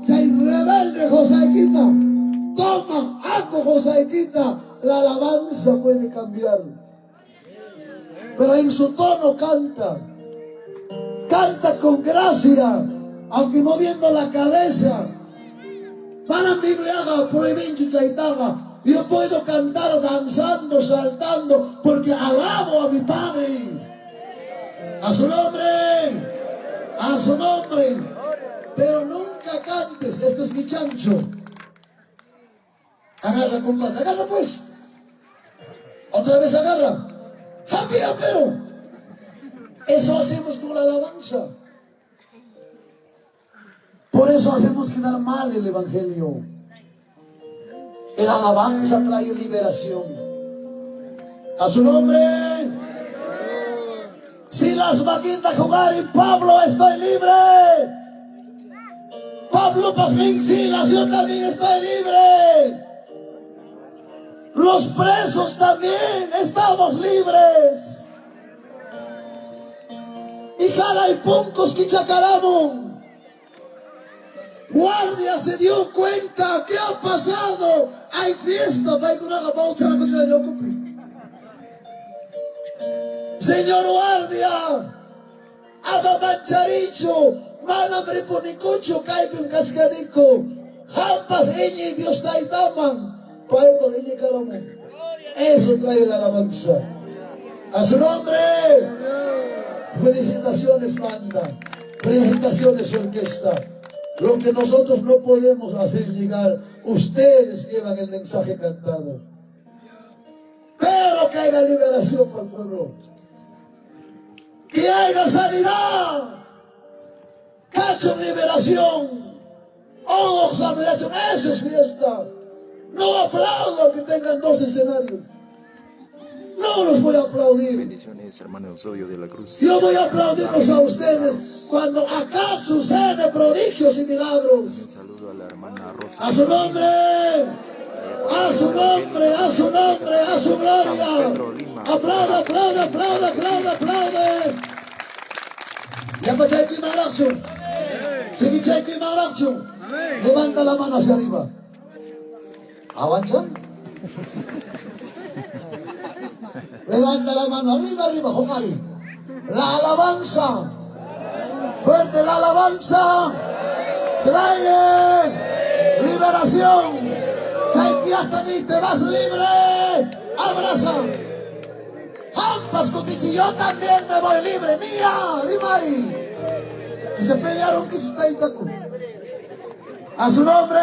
Si rebelde Josaequita, toma, aco Josaequita, la alabanza puede cambiar. Pero en su tono canta. Canta con gracia, aunque moviendo la cabeza. Manam Bibliaqa prohibinchu chaytaqa. Yo puedo cantar danzando, saltando, porque alabo a mi Padre. A su nombre, a su nombre. Pero nunca cantes, esto es mi chancho. Agarra, compadre, agarra pues. Otra vez agarra. Happy, pero. Eso hacemos con la alabanza. Por eso hacemos quedar mal el evangelio. El alabanza trae liberación. A su nombre. Si las maquintas jugar y Pablo estoy libre. Pablo Pasmin Silas, yo también estoy libre. Los presos también estamos libres. Y jala y puncos quichacaramun. Guardia se dio cuenta. ¿Qué ha pasado? Hay fiesta. Señor guardia, Abamancharicho, mana bripunikucho, kaipim kachkaniku, hampas iñi Dios taitaman, paypa iñi karamu. Eso trae la alabanza. A su nombre. Felicitaciones, banda. Felicitaciones, orquesta. Lo que nosotros no podemos hacer llegar, ustedes llevan el mensaje cantado. Pero que haya liberación para el pueblo. Que haya sanidad. Cacho liberación. Oh, sanidad. Eso es fiesta. No aplaudo que tengan dos escenarios. No los voy a aplaudir. Bendiciones, hermano Eusebio de la Cruz. Yo voy a aplaudirlos a ustedes cuando acá sucede prodigios y milagros. Un saludo a la hermana Rosa. A su nombre. A su nombre, a su nombre, a su gloria. Aplaude, aplaude, aplaude, aplaude, aplaude. Levanta la mano hacia arriba. ¿Avanza? Levanta la mano arriba, arriba, Jomari. La alabanza. Fuerte la alabanza. Trae liberación. Hasta te vas libre. Abraza. Hampas Cutichi, yo también me voy libre. Mía, Rimari. Se pelearon taytaku. A su nombre,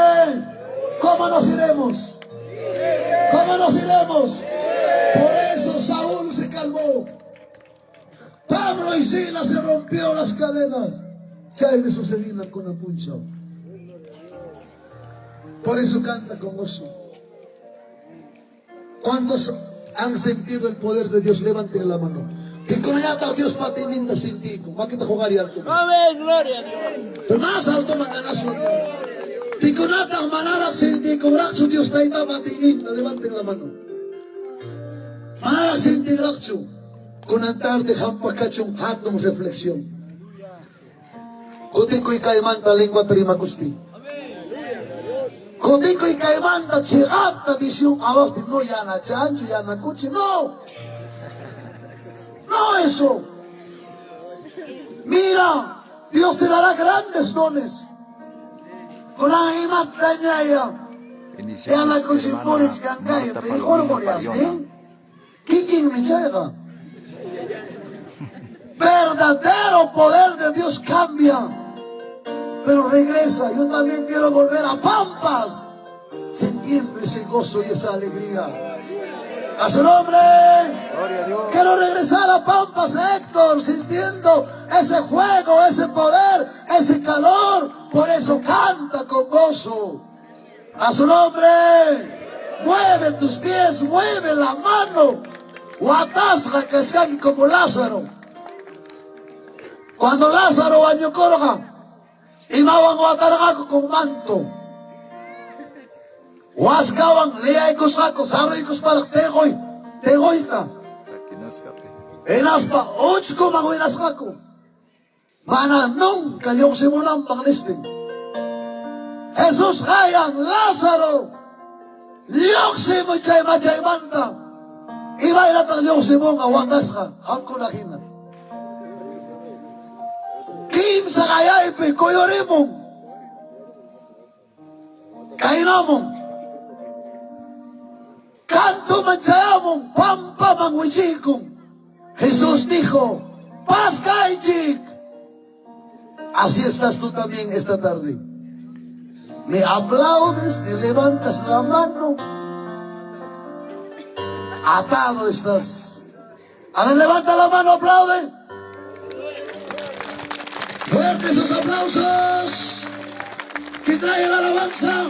¿cómo nos iremos? ¿Cómo nos iremos? Por eso Saúl se calmó. Pablo y Silas se rompió las cadenas. Chaymi sucedina con puncha. Por eso canta con gozo. ¿Cuántos han sentido el poder de Dios? Levanten la mano. Pikunallata Dios patininta sintiku. Makita jugar alto. Amén, gloria a Dios. Pero más alto manganazo. Pikunata manara sintiku. Rakchu Dios taita patininta. Levanten la mano. Manara sinti rakchu. Kunan tarde hampa kachun hatun reflexión. Kutikuy kaymanta lengua rimakusti. Kutikuy kaymanta chiqapta visión awasti no yana chancho, yana kuchi, no. No eso. Mira, Dios te dará grandes dones. Kunan imata ñaya. Yana Bendiciones, kuchi hermana purich kankay, Marta mejor Palomino morias, Pariona. ¿eh? Kikin mi chayqa. Verdadero poder de Dios cambia. Pero regresa. Yo también quiero volver a Pampas, sintiendo ese gozo y esa alegría. A su nombre. Gloria a Dios. Quiero regresar a Pampas, Héctor, sintiendo ese fuego, ese poder, ese calor. Por eso canta con gozo. A su nombre. Mueve tus pies, mueve la mano. Watasqa kashkanki como Lázaro. Cuando Lázaro wañukurqa, imawan watarqaku con manto. Waskawan liyaykusqaku, saruykusparaq teqoy, teqoyta. Takinasqapi. Hinaspa uchkuman winasqaku. Mana nunca lluqsimunanpaq nistin. Jesús qayan Lázaro, lluqsimuy chay machaymanta. Imaynataq lluqsimunqa watasqa qamkuna hina. Kimsa qayaypi kuyurimun. Kaynamun. Kantuman chayamun, pampaman wichiykun. Jesús dijo, paz kaychik. Así estás tú también esta tarde. Me aplaudes, ni levantas la mano. Atado estás. A ver, levanta la mano, aplaude. Fuertes esos aplausos que trae la alabanza.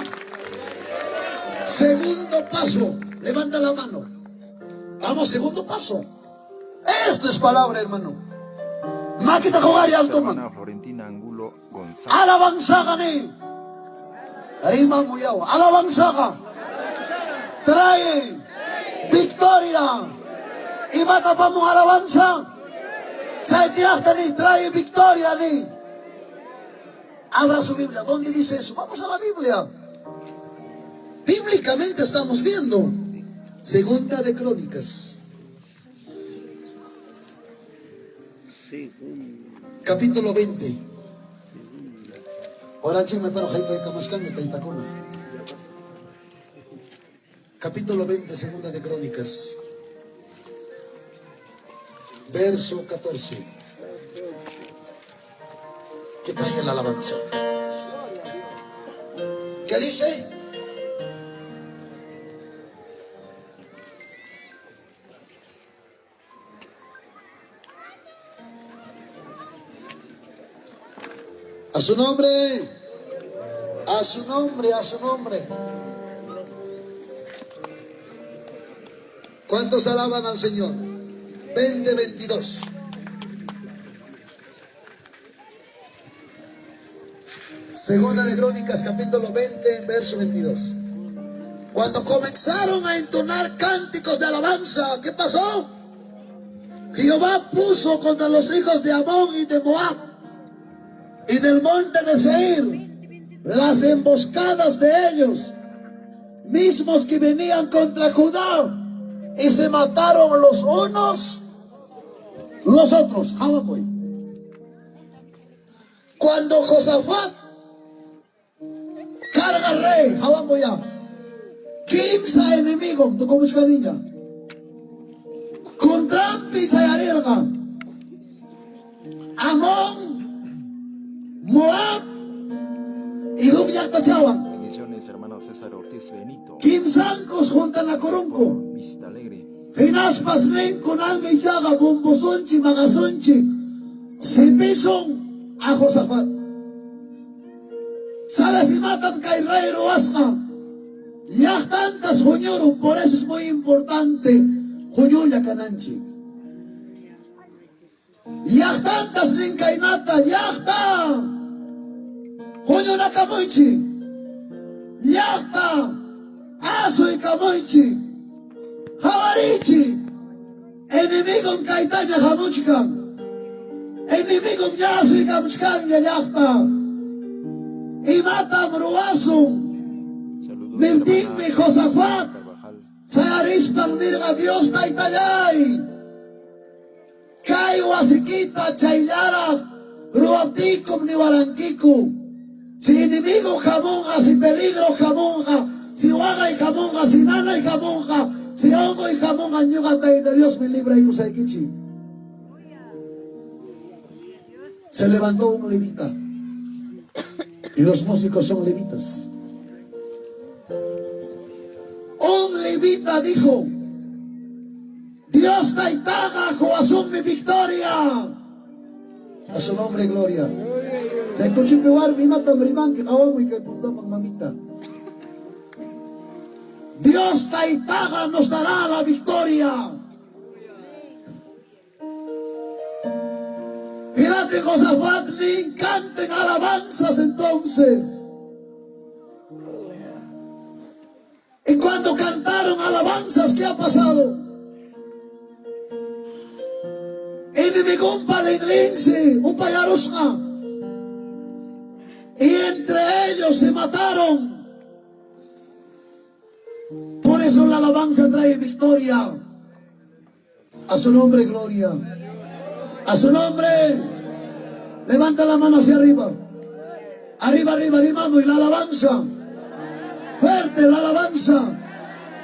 Segundo paso, levanta la mano. Vamos, segundo paso. Esto es palabra, hermano. Makita jugar y alto Hermana man. Florentina Angulo González. Alabanza kani. Rima muyaw. Alabanza ka. Trae victoria. Imata pa mong alabanza. Sa itiyakta ni, trae victoria ni. Abra su Biblia. ¿Dónde dice eso? Vamos a la Biblia. Bíblicamente estamos viendo. Segunda de Crónicas. Capítulo 20. Ahora chinme pero jaipa kamaskan taytakuna. Capítulo 20, Segunda de Crónicas. Verso 14. Que trae la alabanza. ¿Qué dice? A su nombre, a su nombre, a su nombre. ¿Cuántos alaban al Señor? 20, 22. Segunda de Crónicas, capítulo 20, verso 22. Cuando comenzaron a entonar cánticos de alabanza, ¿qué pasó? Jehová puso contra los hijos de Amón y de Moab y del monte de Seir las emboscadas de ellos, mismos que venían contra Judá, y se mataron los unos los otros. Hawaii. Cuando Josafat carga al rey, ya. Kimsa enemigo, tu como niña. Contrampi sayarirga. Amón, Moab y huk llaqtachawan. Bendiciones, hermano César Ortiz Benito. Kimsankus juntanakurunku. Por Vista Alegre. Hinaspas nin kunanmi ichaqa bombosunchik, maqasunchik, sipisun a Josafat. ¿Sabes imatam kay rey ruwasqa? Llaqtantas huñurun, por eso es muy importante huñulla kananchik. Llaqtantas nin kaynata, llaqta huñunakamuychik, llaqta asuykamuychik, hawariychik, enemigom kaytaña hamuchkan, enemigom ña asuykamuchkanña llaqta. Imatam ruwasun? Saludos, Niptinmi hermana Josafat Carvajal. sayarispan nirqa, Dios taytallay, kay wasikita chayllaraq ruwaptiykum niwarankiku. Si enemigo hamunqa, si peligro hamunqa, si waqay hamunqa, si nanay hamunqa, si unquy hamunqa, ñuqa Tayta Diosmi libraykusaykichik. Se levantó un levita. Y los músicos son levitas. Un levita dijo, Dios taytaqa quwasunmi victoria. A su nombre, gloria. Chay kuchupi warmi imatam rimanki qawamuy kay puntaman mamita. Dios taytaqa nos dará la victoria. Hinaptin Josafat nin, canten alabanzas entonces. Y cuando cantaron alabanzas, ¿qué ha pasado? Enemigonpa linlinsi, upayarusqa. Y entre ellos se mataron. Por eso la alabanza trae victoria. A su nombre, gloria. A su nombre. Levanta la mano hacia arriba. Arriba, arriba, arriba, y la alabanza. Fuerte la alabanza.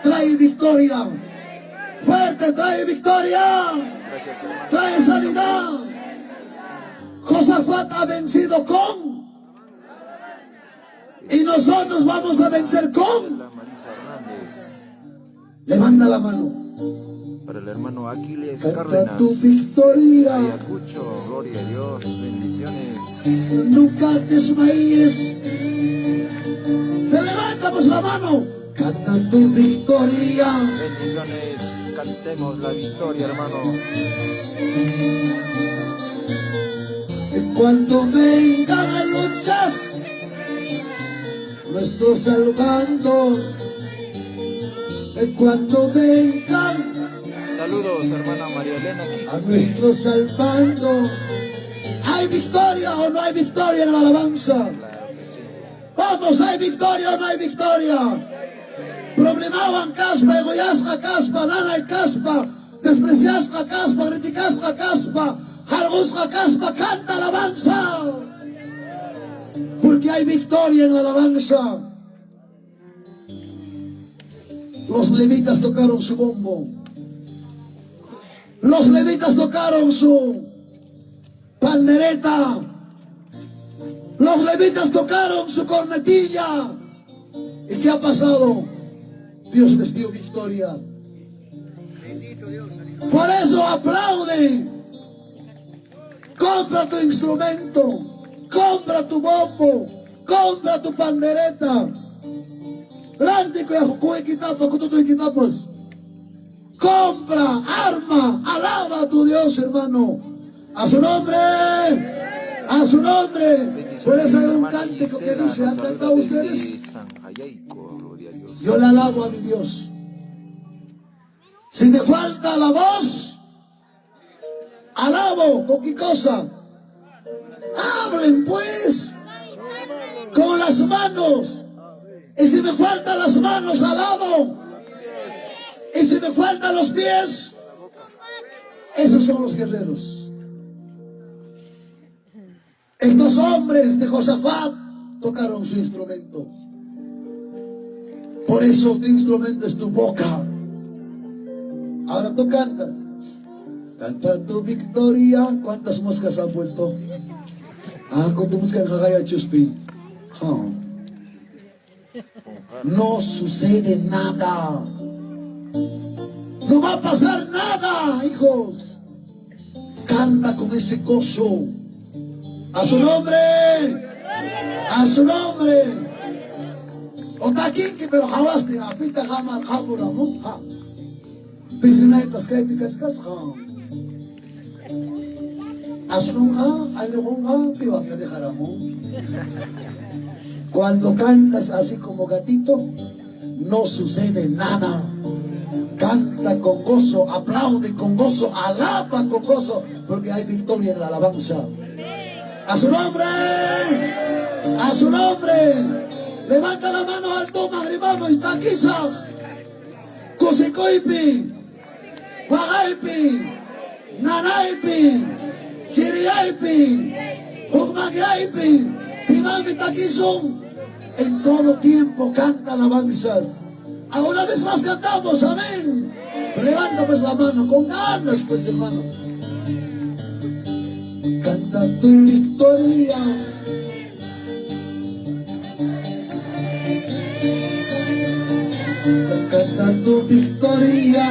Trae victoria. Fuerte, trae victoria. Gracias, hermano. Trae sanidad. Josafat ha vencido con. Y nosotros vamos a vencer con. La Marisa Hernández. Levanta la mano. Para el hermano Aquiles Canta Cárdenas. tu victoria. Ayacucho, gloria a Dios, bendiciones. Nunca desmayes. Te levantamos la mano. Canta tu victoria. Bendiciones, cantemos la victoria, hermano. Y cuando vengan luchas, nuestro salvando. Y cuando vengan Saludos, hermana María Elena a Quispe. nuestro salvando. ¿Hay victoria o no hay victoria en la alabanza? Claro que sí. Vamos, ¿hay victoria o no hay victoria? Problemawan kaspa, egoyasqa kaspa, nanay kaspa, despreciasqa kaspa, criticasqa kaspa, harqusqa kaspa, canta alabanza. Porque hay victoria en la alabanza. Los levitas tocaron su bombo. Los levitas tocaron su pandereta. Los levitas tocaron su cornetilla. ¿Y qué ha pasado? Dios les dio victoria. Por eso aplaude. Compra tu instrumento. Compra tu bombo. Compra tu pandereta. Compra, arma, alaba a tu Dios, hermano. A su nombre. A su nombre. Por eso hay un Hermana cántico que Gisela dice, nos ¿han saluda cantado desde ustedes? San Jayaico, gloria a Dios. Yo le alabo a mi Dios. Si me falta la voz, alabo. ¿Con qué cosa? Hablen pues con las manos. Y si me faltan las manos, alabo. Y si me faltan los pies, esos son los guerreros. Estos hombres de Josafat tocaron su instrumento. Por eso tu instrumento es tu boca. Ahora tú cantas. Canta tu victoria. ¿Cuántas moscas han vuelto? Ah, kutimuchkan chuspi. No sucede nada. No va a pasar nada, hijos. Canta con ese gozo. A su nombre. A su nombre. Otakinki, pero hawaste. Apita jama jabura, ha. Pisinaypas kaypi kachkasqa. Asnunqa, allqunqa, piwan dejaramo. Cuando cantas así como gatito, no sucede nada. Canta con gozo, aplaude con gozo, alaba con gozo, porque hay victoria en la alabanza. A su nombre, a su nombre. Levanta la mano alto, magrimamo y taquiza. Kusikoipi, Wagaipi, Nanaipi, Chiriaipi, Hukmagiaipi, Pimami Takisung. En todo tiempo canta alabanzas. Ahora vez más cantamos, amén. Levanta pues la mano con ganas, pues hermano. Canta tu victoria. Canta tu victoria,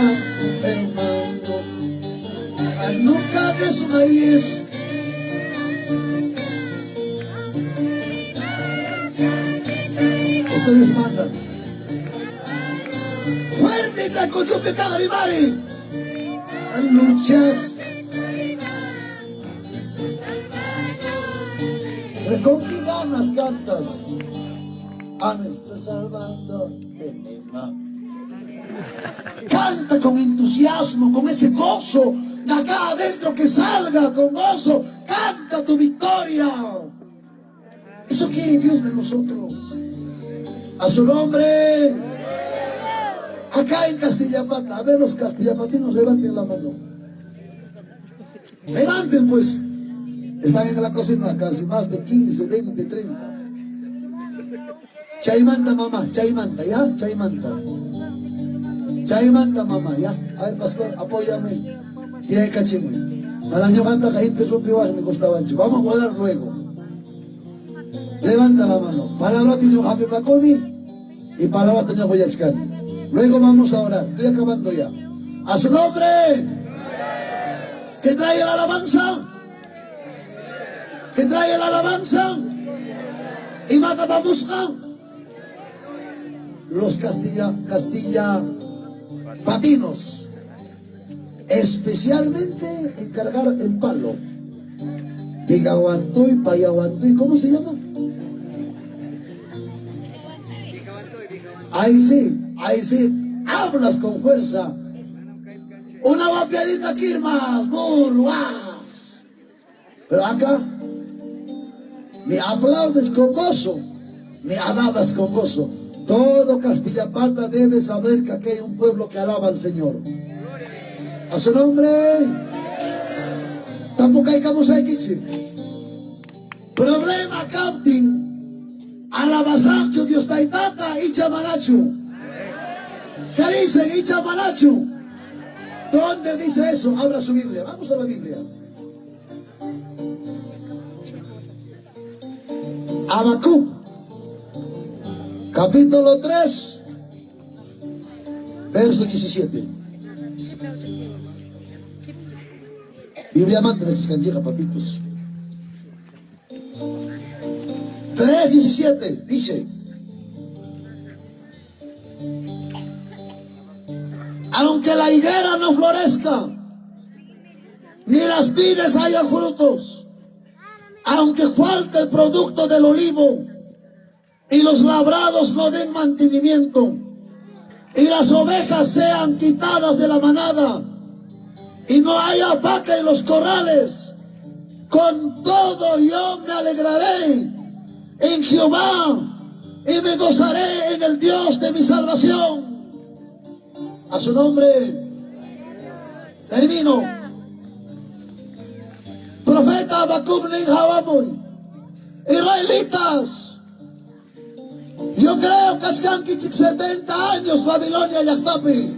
hermano. Nunca desmayes. Ustedes mandan. Fuerte tacochupe cagarimari. Luchas. Pero con qué ganas cantas. A nuestro Salvador. Canta con entusiasmo, con ese gozo de acá adentro que salga con gozo. Canta tu victoria. Eso quiere Dios de nosotros. A su nombre. Acá en Castillapata. A ver los castillapatinos, levanten la mano. Levanten pues. Están en la cocina casi más de 15, 20, 30. Chaymanta mamá, chaymanta, ya, chaymanta. Chaymanta mamá, ya. A ver, pastor, apóyame. Y ahí cachimuy. Malaño canta que interrumpió me costaba ancho. Vamos a orar luego. Levanta la mano. Palabra piño happy pakoni y palabra teño boyachkani. Luego vamos a orar. Estoy acabando ya. A su nombre. ¿Qué trae la alabanza? ¿Qué trae la alabanza? Y mata buscar los Castilla patinos, especialmente encargar el palo. Pigaguantuy, Payaguantuy, ¿cómo se llama? Ahí sí, hablas con fuerza. Una vapiadita kirmas, burwas. Pero acá, me aplaudes con gozo, me alabas con gozo. Todo Castillapata debe saber que aquí hay un pueblo que alaba al Señor. A su nombre. Tampoco hay como se Problema camping. Alabasacho Dios taitata y chamanachu. ¿Qué dicen? Y chamanachu. ¿Dónde dice eso? Abra su Biblia. Vamos a la Biblia. Habacuc. Capítulo 3, verso 17. Biblia manda papitos. 3:17 dice: aunque la higuera no florezca, ni las vides hayan frutos, aunque falte el producto del olivo, y los labrados no den mantenimiento, y las ovejas sean quitadas de la manada, y no haya vaca en los corrales, con todo yo me alegraré en Jehová y me gozaré en el Dios de mi salvación. A su nombre. Termino. Profeta Habacuc Jabamoy. Israelitas. Yo creo que 70 años Babilonia llaqtapi.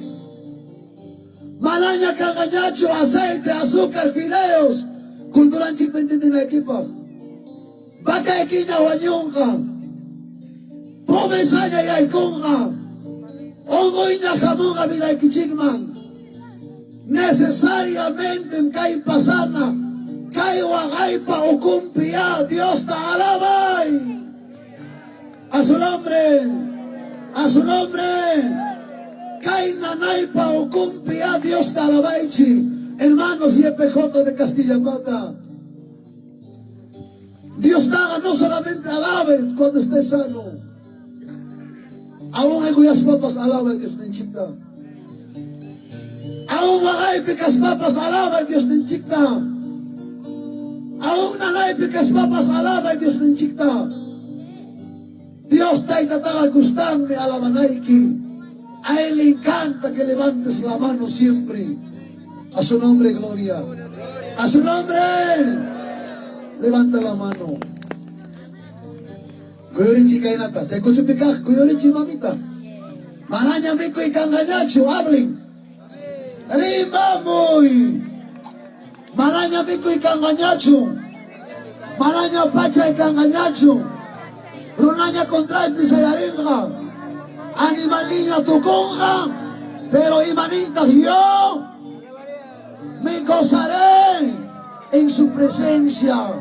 Manaña kangañachu, aceite, azúcar, fideos. Culturanchik la equipo. Vacaykiña wañunqa. Pobrezaña yaykunqa. Onqoyña hamunqa vidaykichikman. Necesariamentem kay pasana. Kay waqaypa ukunpi ya Diosta alabay. A su nombre. A su nombre. Kay nanaypa ukunpi ya Diosta alabaychik. Hermanos YPJ de Castillapata. Diostaqa no solamente alabes cuando estés sano. Aún onqoyaspapas alabay Diosninchikta. Aún waqaypi kaspapas alabay Diosninchikta. Aún nanaypi kaspapas alabay Diosninchikta. Dios Taytataqa gustanmi alabanayki. A él le encanta que levantes la mano siempre. A su nombre, gloria. A su nombre. Levanta la mano. Kuyurichi kaynata. Chay kuchupi kaq kuyurichi mamita. Manaña mikuy kanqañachu, hablen. Rimamuy. Manaña mikuy kanqañachu. Manaña pachay kanqañachu. Runaña contraypi sayarinqa. Animalniña tukunqa. Pero imanintaq yo me gozaré en su presencia.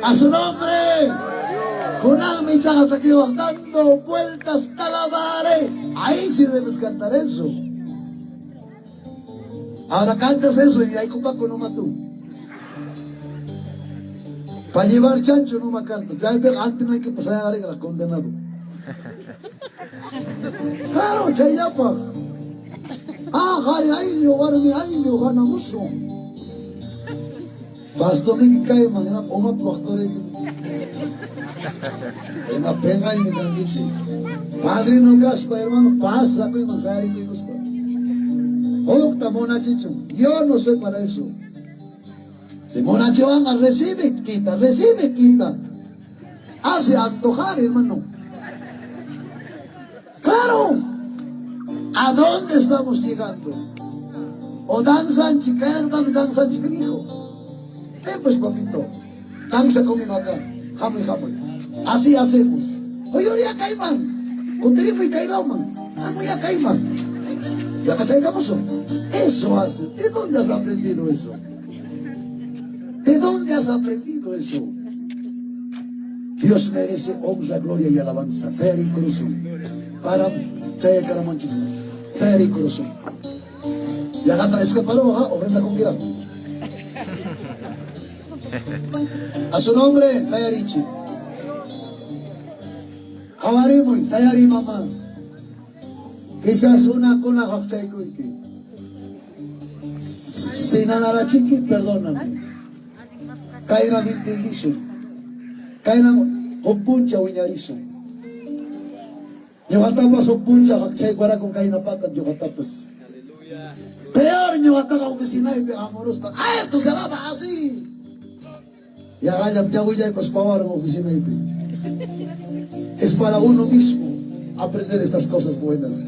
A su nombre. Kunanmi ichaqa takiwaq dando vueltas te alabaré. Ahí sí debes cantar eso. Ahora cantas eso y ahí kupaco no tú. Para llevar chancho no me cantas. Ya antes no hay que pasar a alegre condenado. Claro, chayllapaq. Ah, qhari ayllu, warmi ayllu, hanamusun. Pastorniyki kayman, umapa pastoriyki. Ima penqaymi kankichik. Padrino kaspa, hermano, pasakuyman sayarikuykuspa. Hukta munachichun. Yo no soy para eso. Si munachiwanqa recibe, quita, recibe, quita. Hace antojar, hermano. Claro. ¿A dónde estamos llegando? O danzanchik, kaynatatami danzanchik, hijo. Ven pues, papito. Danza conmigo acá. Hamuy, hamuy. Así hacemos. Oye, oria kayman. Kutirimuy kaylawman. Hamuy kayman. Ya kachaykamusun. Eso haces. ¿De dónde has aprendido eso? ¿De dónde has aprendido eso? Dios merece honra, gloria y alabanza. Sayariykurusun. Para chay karamanchik. Sayariykurusun. Yaqata escaparó, ofrenda con gira. A su nombre, sayariychik. Qawarimuy, sayariy mamá. Quizás una con la qaqchaykuyki. Si nanarachiki, perdóname. Kayna entiendisun. Kayna huk punchaw wiñarisun. Ñuqatapas huk punchaw qaqchaykuwarakun kayna patan ñuqatapas. Peor ñuqataqa oficinaypi amorospa. ¡Ah, esto se va así! Yaqallam ñawillaypas pawaran oficinaypi. Es para uno mismo aprender estas cosas buenas.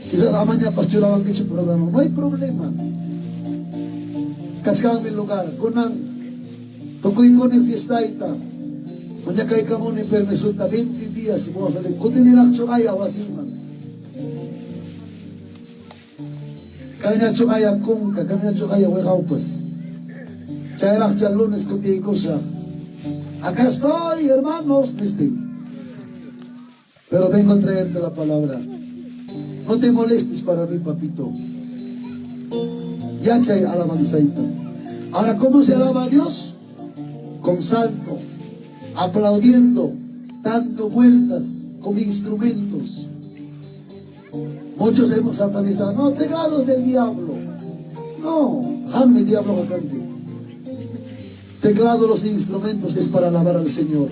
Quizás amañapas churawankichu programa. No hay problema. Kachkanmi lugar. Kunan tukuykuni fiestayta. Mañakaykamuni permisota 20 días voy a salir. Kutiniraqchu aya wasiman. Kaynachu aya kunka, kaynachu aya wiqawpas. Chayraqcha lunes kutiykusaq. Acá estoy, hermanos, nistin. Pero vengo a traerte la palabra. No te molestes para mí, papito. Yachay alabanzayta. Ahora, ¿cómo se alaba a Dios? Con salto, aplaudiendo, dando vueltas, con instrumentos. Muchos hemos satanizado. No, teclados del diablo. No, jamás diablo cante. Teclado, los instrumentos es para alabar al Señor.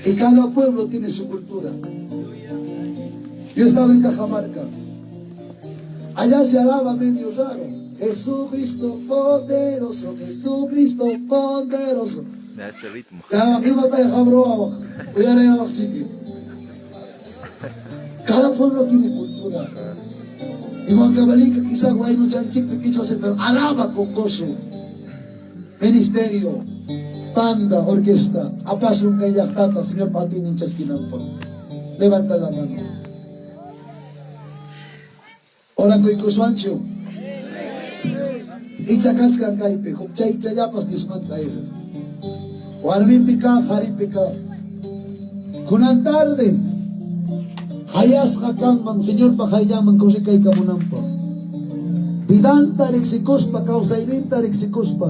Y cada pueblo tiene su cultura. Yo estaba en Cajamarca. Allá se alaba medio raro. Jesucristo poderoso, Jesucristo poderoso. Da ese ritmo. Cada pueblo tiene cultura. Y Huancavelica quizá Guayno Chanchic, pero alaba con gozo. Ministerio. Banda, orquesta, apasun kay llaqtata Señorpa atiynin chaskinanpaq. Levanta la mano. Orakuykuswanchu? Icha kachkan kaypi, huk chaychallapas Diosmanta ayqin. Warmipi kaq, qharipi kaq. Kunan tarde hayasqa kanman Señorpa qayllanman corrikaykamunanpaq. Vidanta riqsikuspa, kawsayninta riqsikuspa.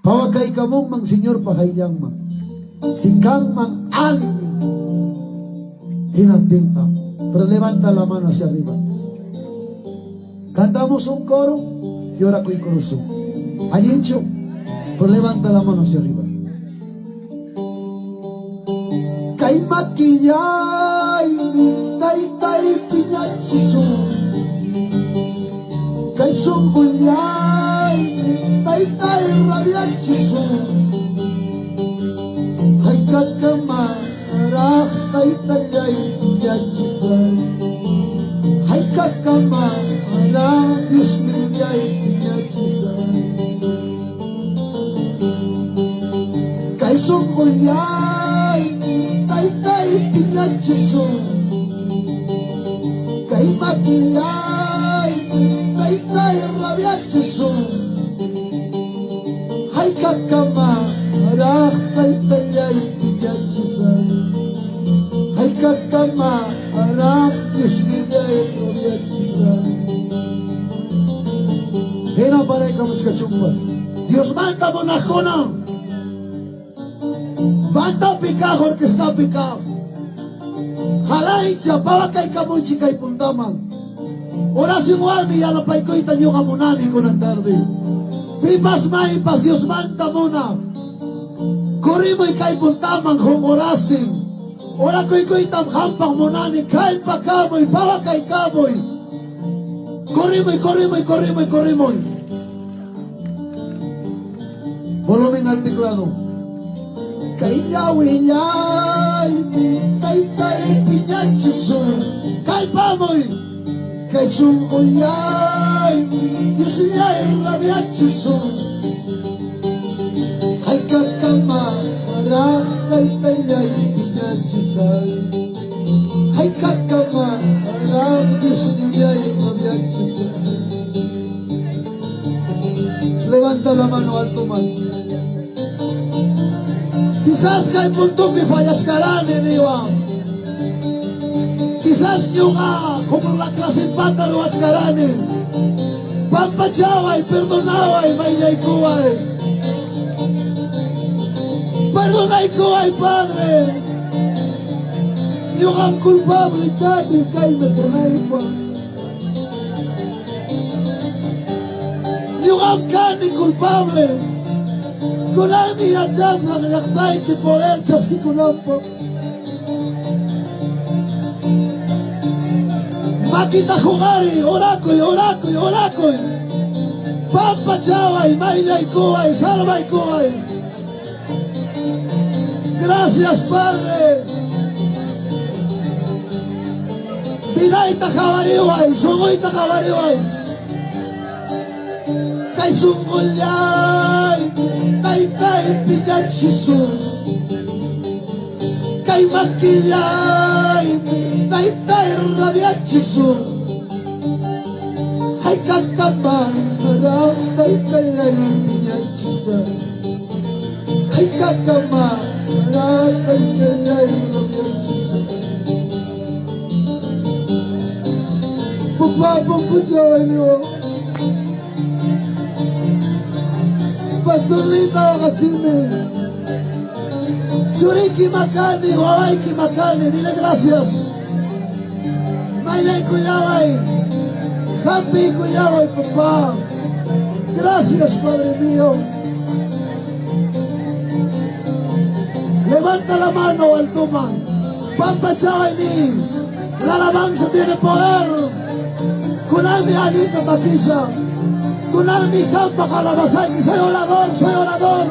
Pawakaykamunman Señorpa qayllanman. Si kanman alguien hinaptinqa, pero levanta la mano hacia arriba. Cantamos un coro y orakuykurusun. Allinchu? Pero levanta la mano hacia arriba. Kay makillaymi taytay piñachisun. Kay sunqullaymi taytay rabiachisun. Haykakamaraq taytallay piñachisay. Haykakamaraq Diosnillay piñachisay. Kay sunqullay taytay piñachisun. Kay makillay taytay rabiachisun. Haykakamaraq taytallay piñachisay. Haykakamaraq Diosnillay rabiachisay. Hina paraykamuchkachunpas. Diosmanta munaqkuna. Bandapi kaq, orquestapi kaq. Halaycha, pawakaykamunchik kay puntaman. Oración warmi yanapaykuyta ñuqa munani kunan tarde. Pipas maypas Diosmanta munaq. Corrimuy kay puntaman qunqurastin. Orakuykuytam qampaq munani kallpakamuy, pawakaykamuy. Corrimuy, corrimuy, corrimuy, corrimuy. Volumen al teclado. Kay ñawillaymi taytay piñachisun. Kallpamuy. Kay sunqullaymi Diosllay rabiachisun. Haykakamaraq taytallay piñachisay. Haykakamaraq Diosnillay rabiachisay. Levanta la mano alto, man. Quizás kay puntopi fallaskarani niwan. Quizás ñuqa como la clase pata ruwachkarani. Pampachaway, perdonaway, mayllaykuway. Perdonaykuway, Padre. Ñuqam culpable kani kayna kanaypaq. Ñuqam kani culpable. Kunanmi yachasaq llaqtayki poder chaskikunanpaq. Makita huqariy, orakuy, orakuy, orakuy. Pampachaway, mayllaykuway, salvaykuway. Gracias, Padre. Vidayta qawariway, sunquyta qawariway. Kay sunqullay, taytay piñachisun. Kay makillay, taytay rabiachisun. Haykakamaraq taytallay piñachisay. Haykakamaraq taytallay rabiachisay. Papá, pampachaway niwan. Pastorlita waqachini. Churiki makani, wawayki makani, dile gracias. Mayllaykullaway, hampiykullaway, papá. Gracias, Padre mío. Levanta la mano, altoman. Pampachaway ni. La alabanza tiene poder. Kunanmi allinta takisaq. Kunanmi qampaq alabasayki. Soy orador, soy orador.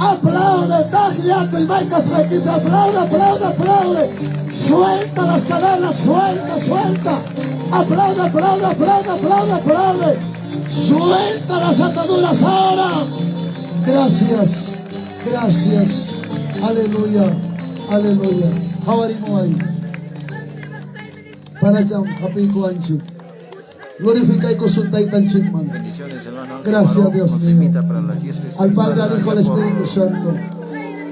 Aplaude, taqllakuy, may kasqaykipi aplaude, aplaude, aplaude. Suelta las cadenas, suelta, suelta. Aplaude, aplaude, aplaude, aplaude, aplaude. Suelta las ataduras ahora. Gracias, gracias. Aleluya, aleluya. Hawarimuay. Paracham hapikuanchik. Glorificaykusun Taytanchikman. Bendiciones, hermano Ángel Gracias, Guaroc Dios nos mío. invita para la fiesta Al Padre, espiritual al Hijo, al allá por Espíritu Santo.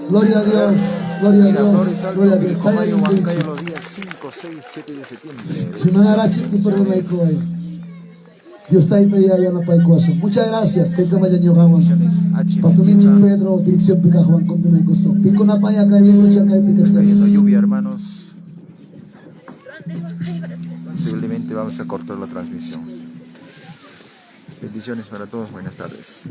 Gloria a Dios, gloria a Dios, Miraflores Alto, gloria a Dios. Pilcomayo, Huancayo, Sayarinkuychik. los días 5, 6, 7 de septiembre. Si no Bendiciones, harachik, perdonaykuway. bendiciones. Dios tayta yanapaykuwasun. Muchas gracias. Kay ñuqawan. Bendiciones, H. Pastor Mendieta. Pedro, dirección Picajuan, con gusto. Pico napaya kay lucha kay Está cayendo pikachkay. lluvia, hermanos. Posiblemente vamos a cortar la transmisión. Bendiciones para todos. Buenas tardes.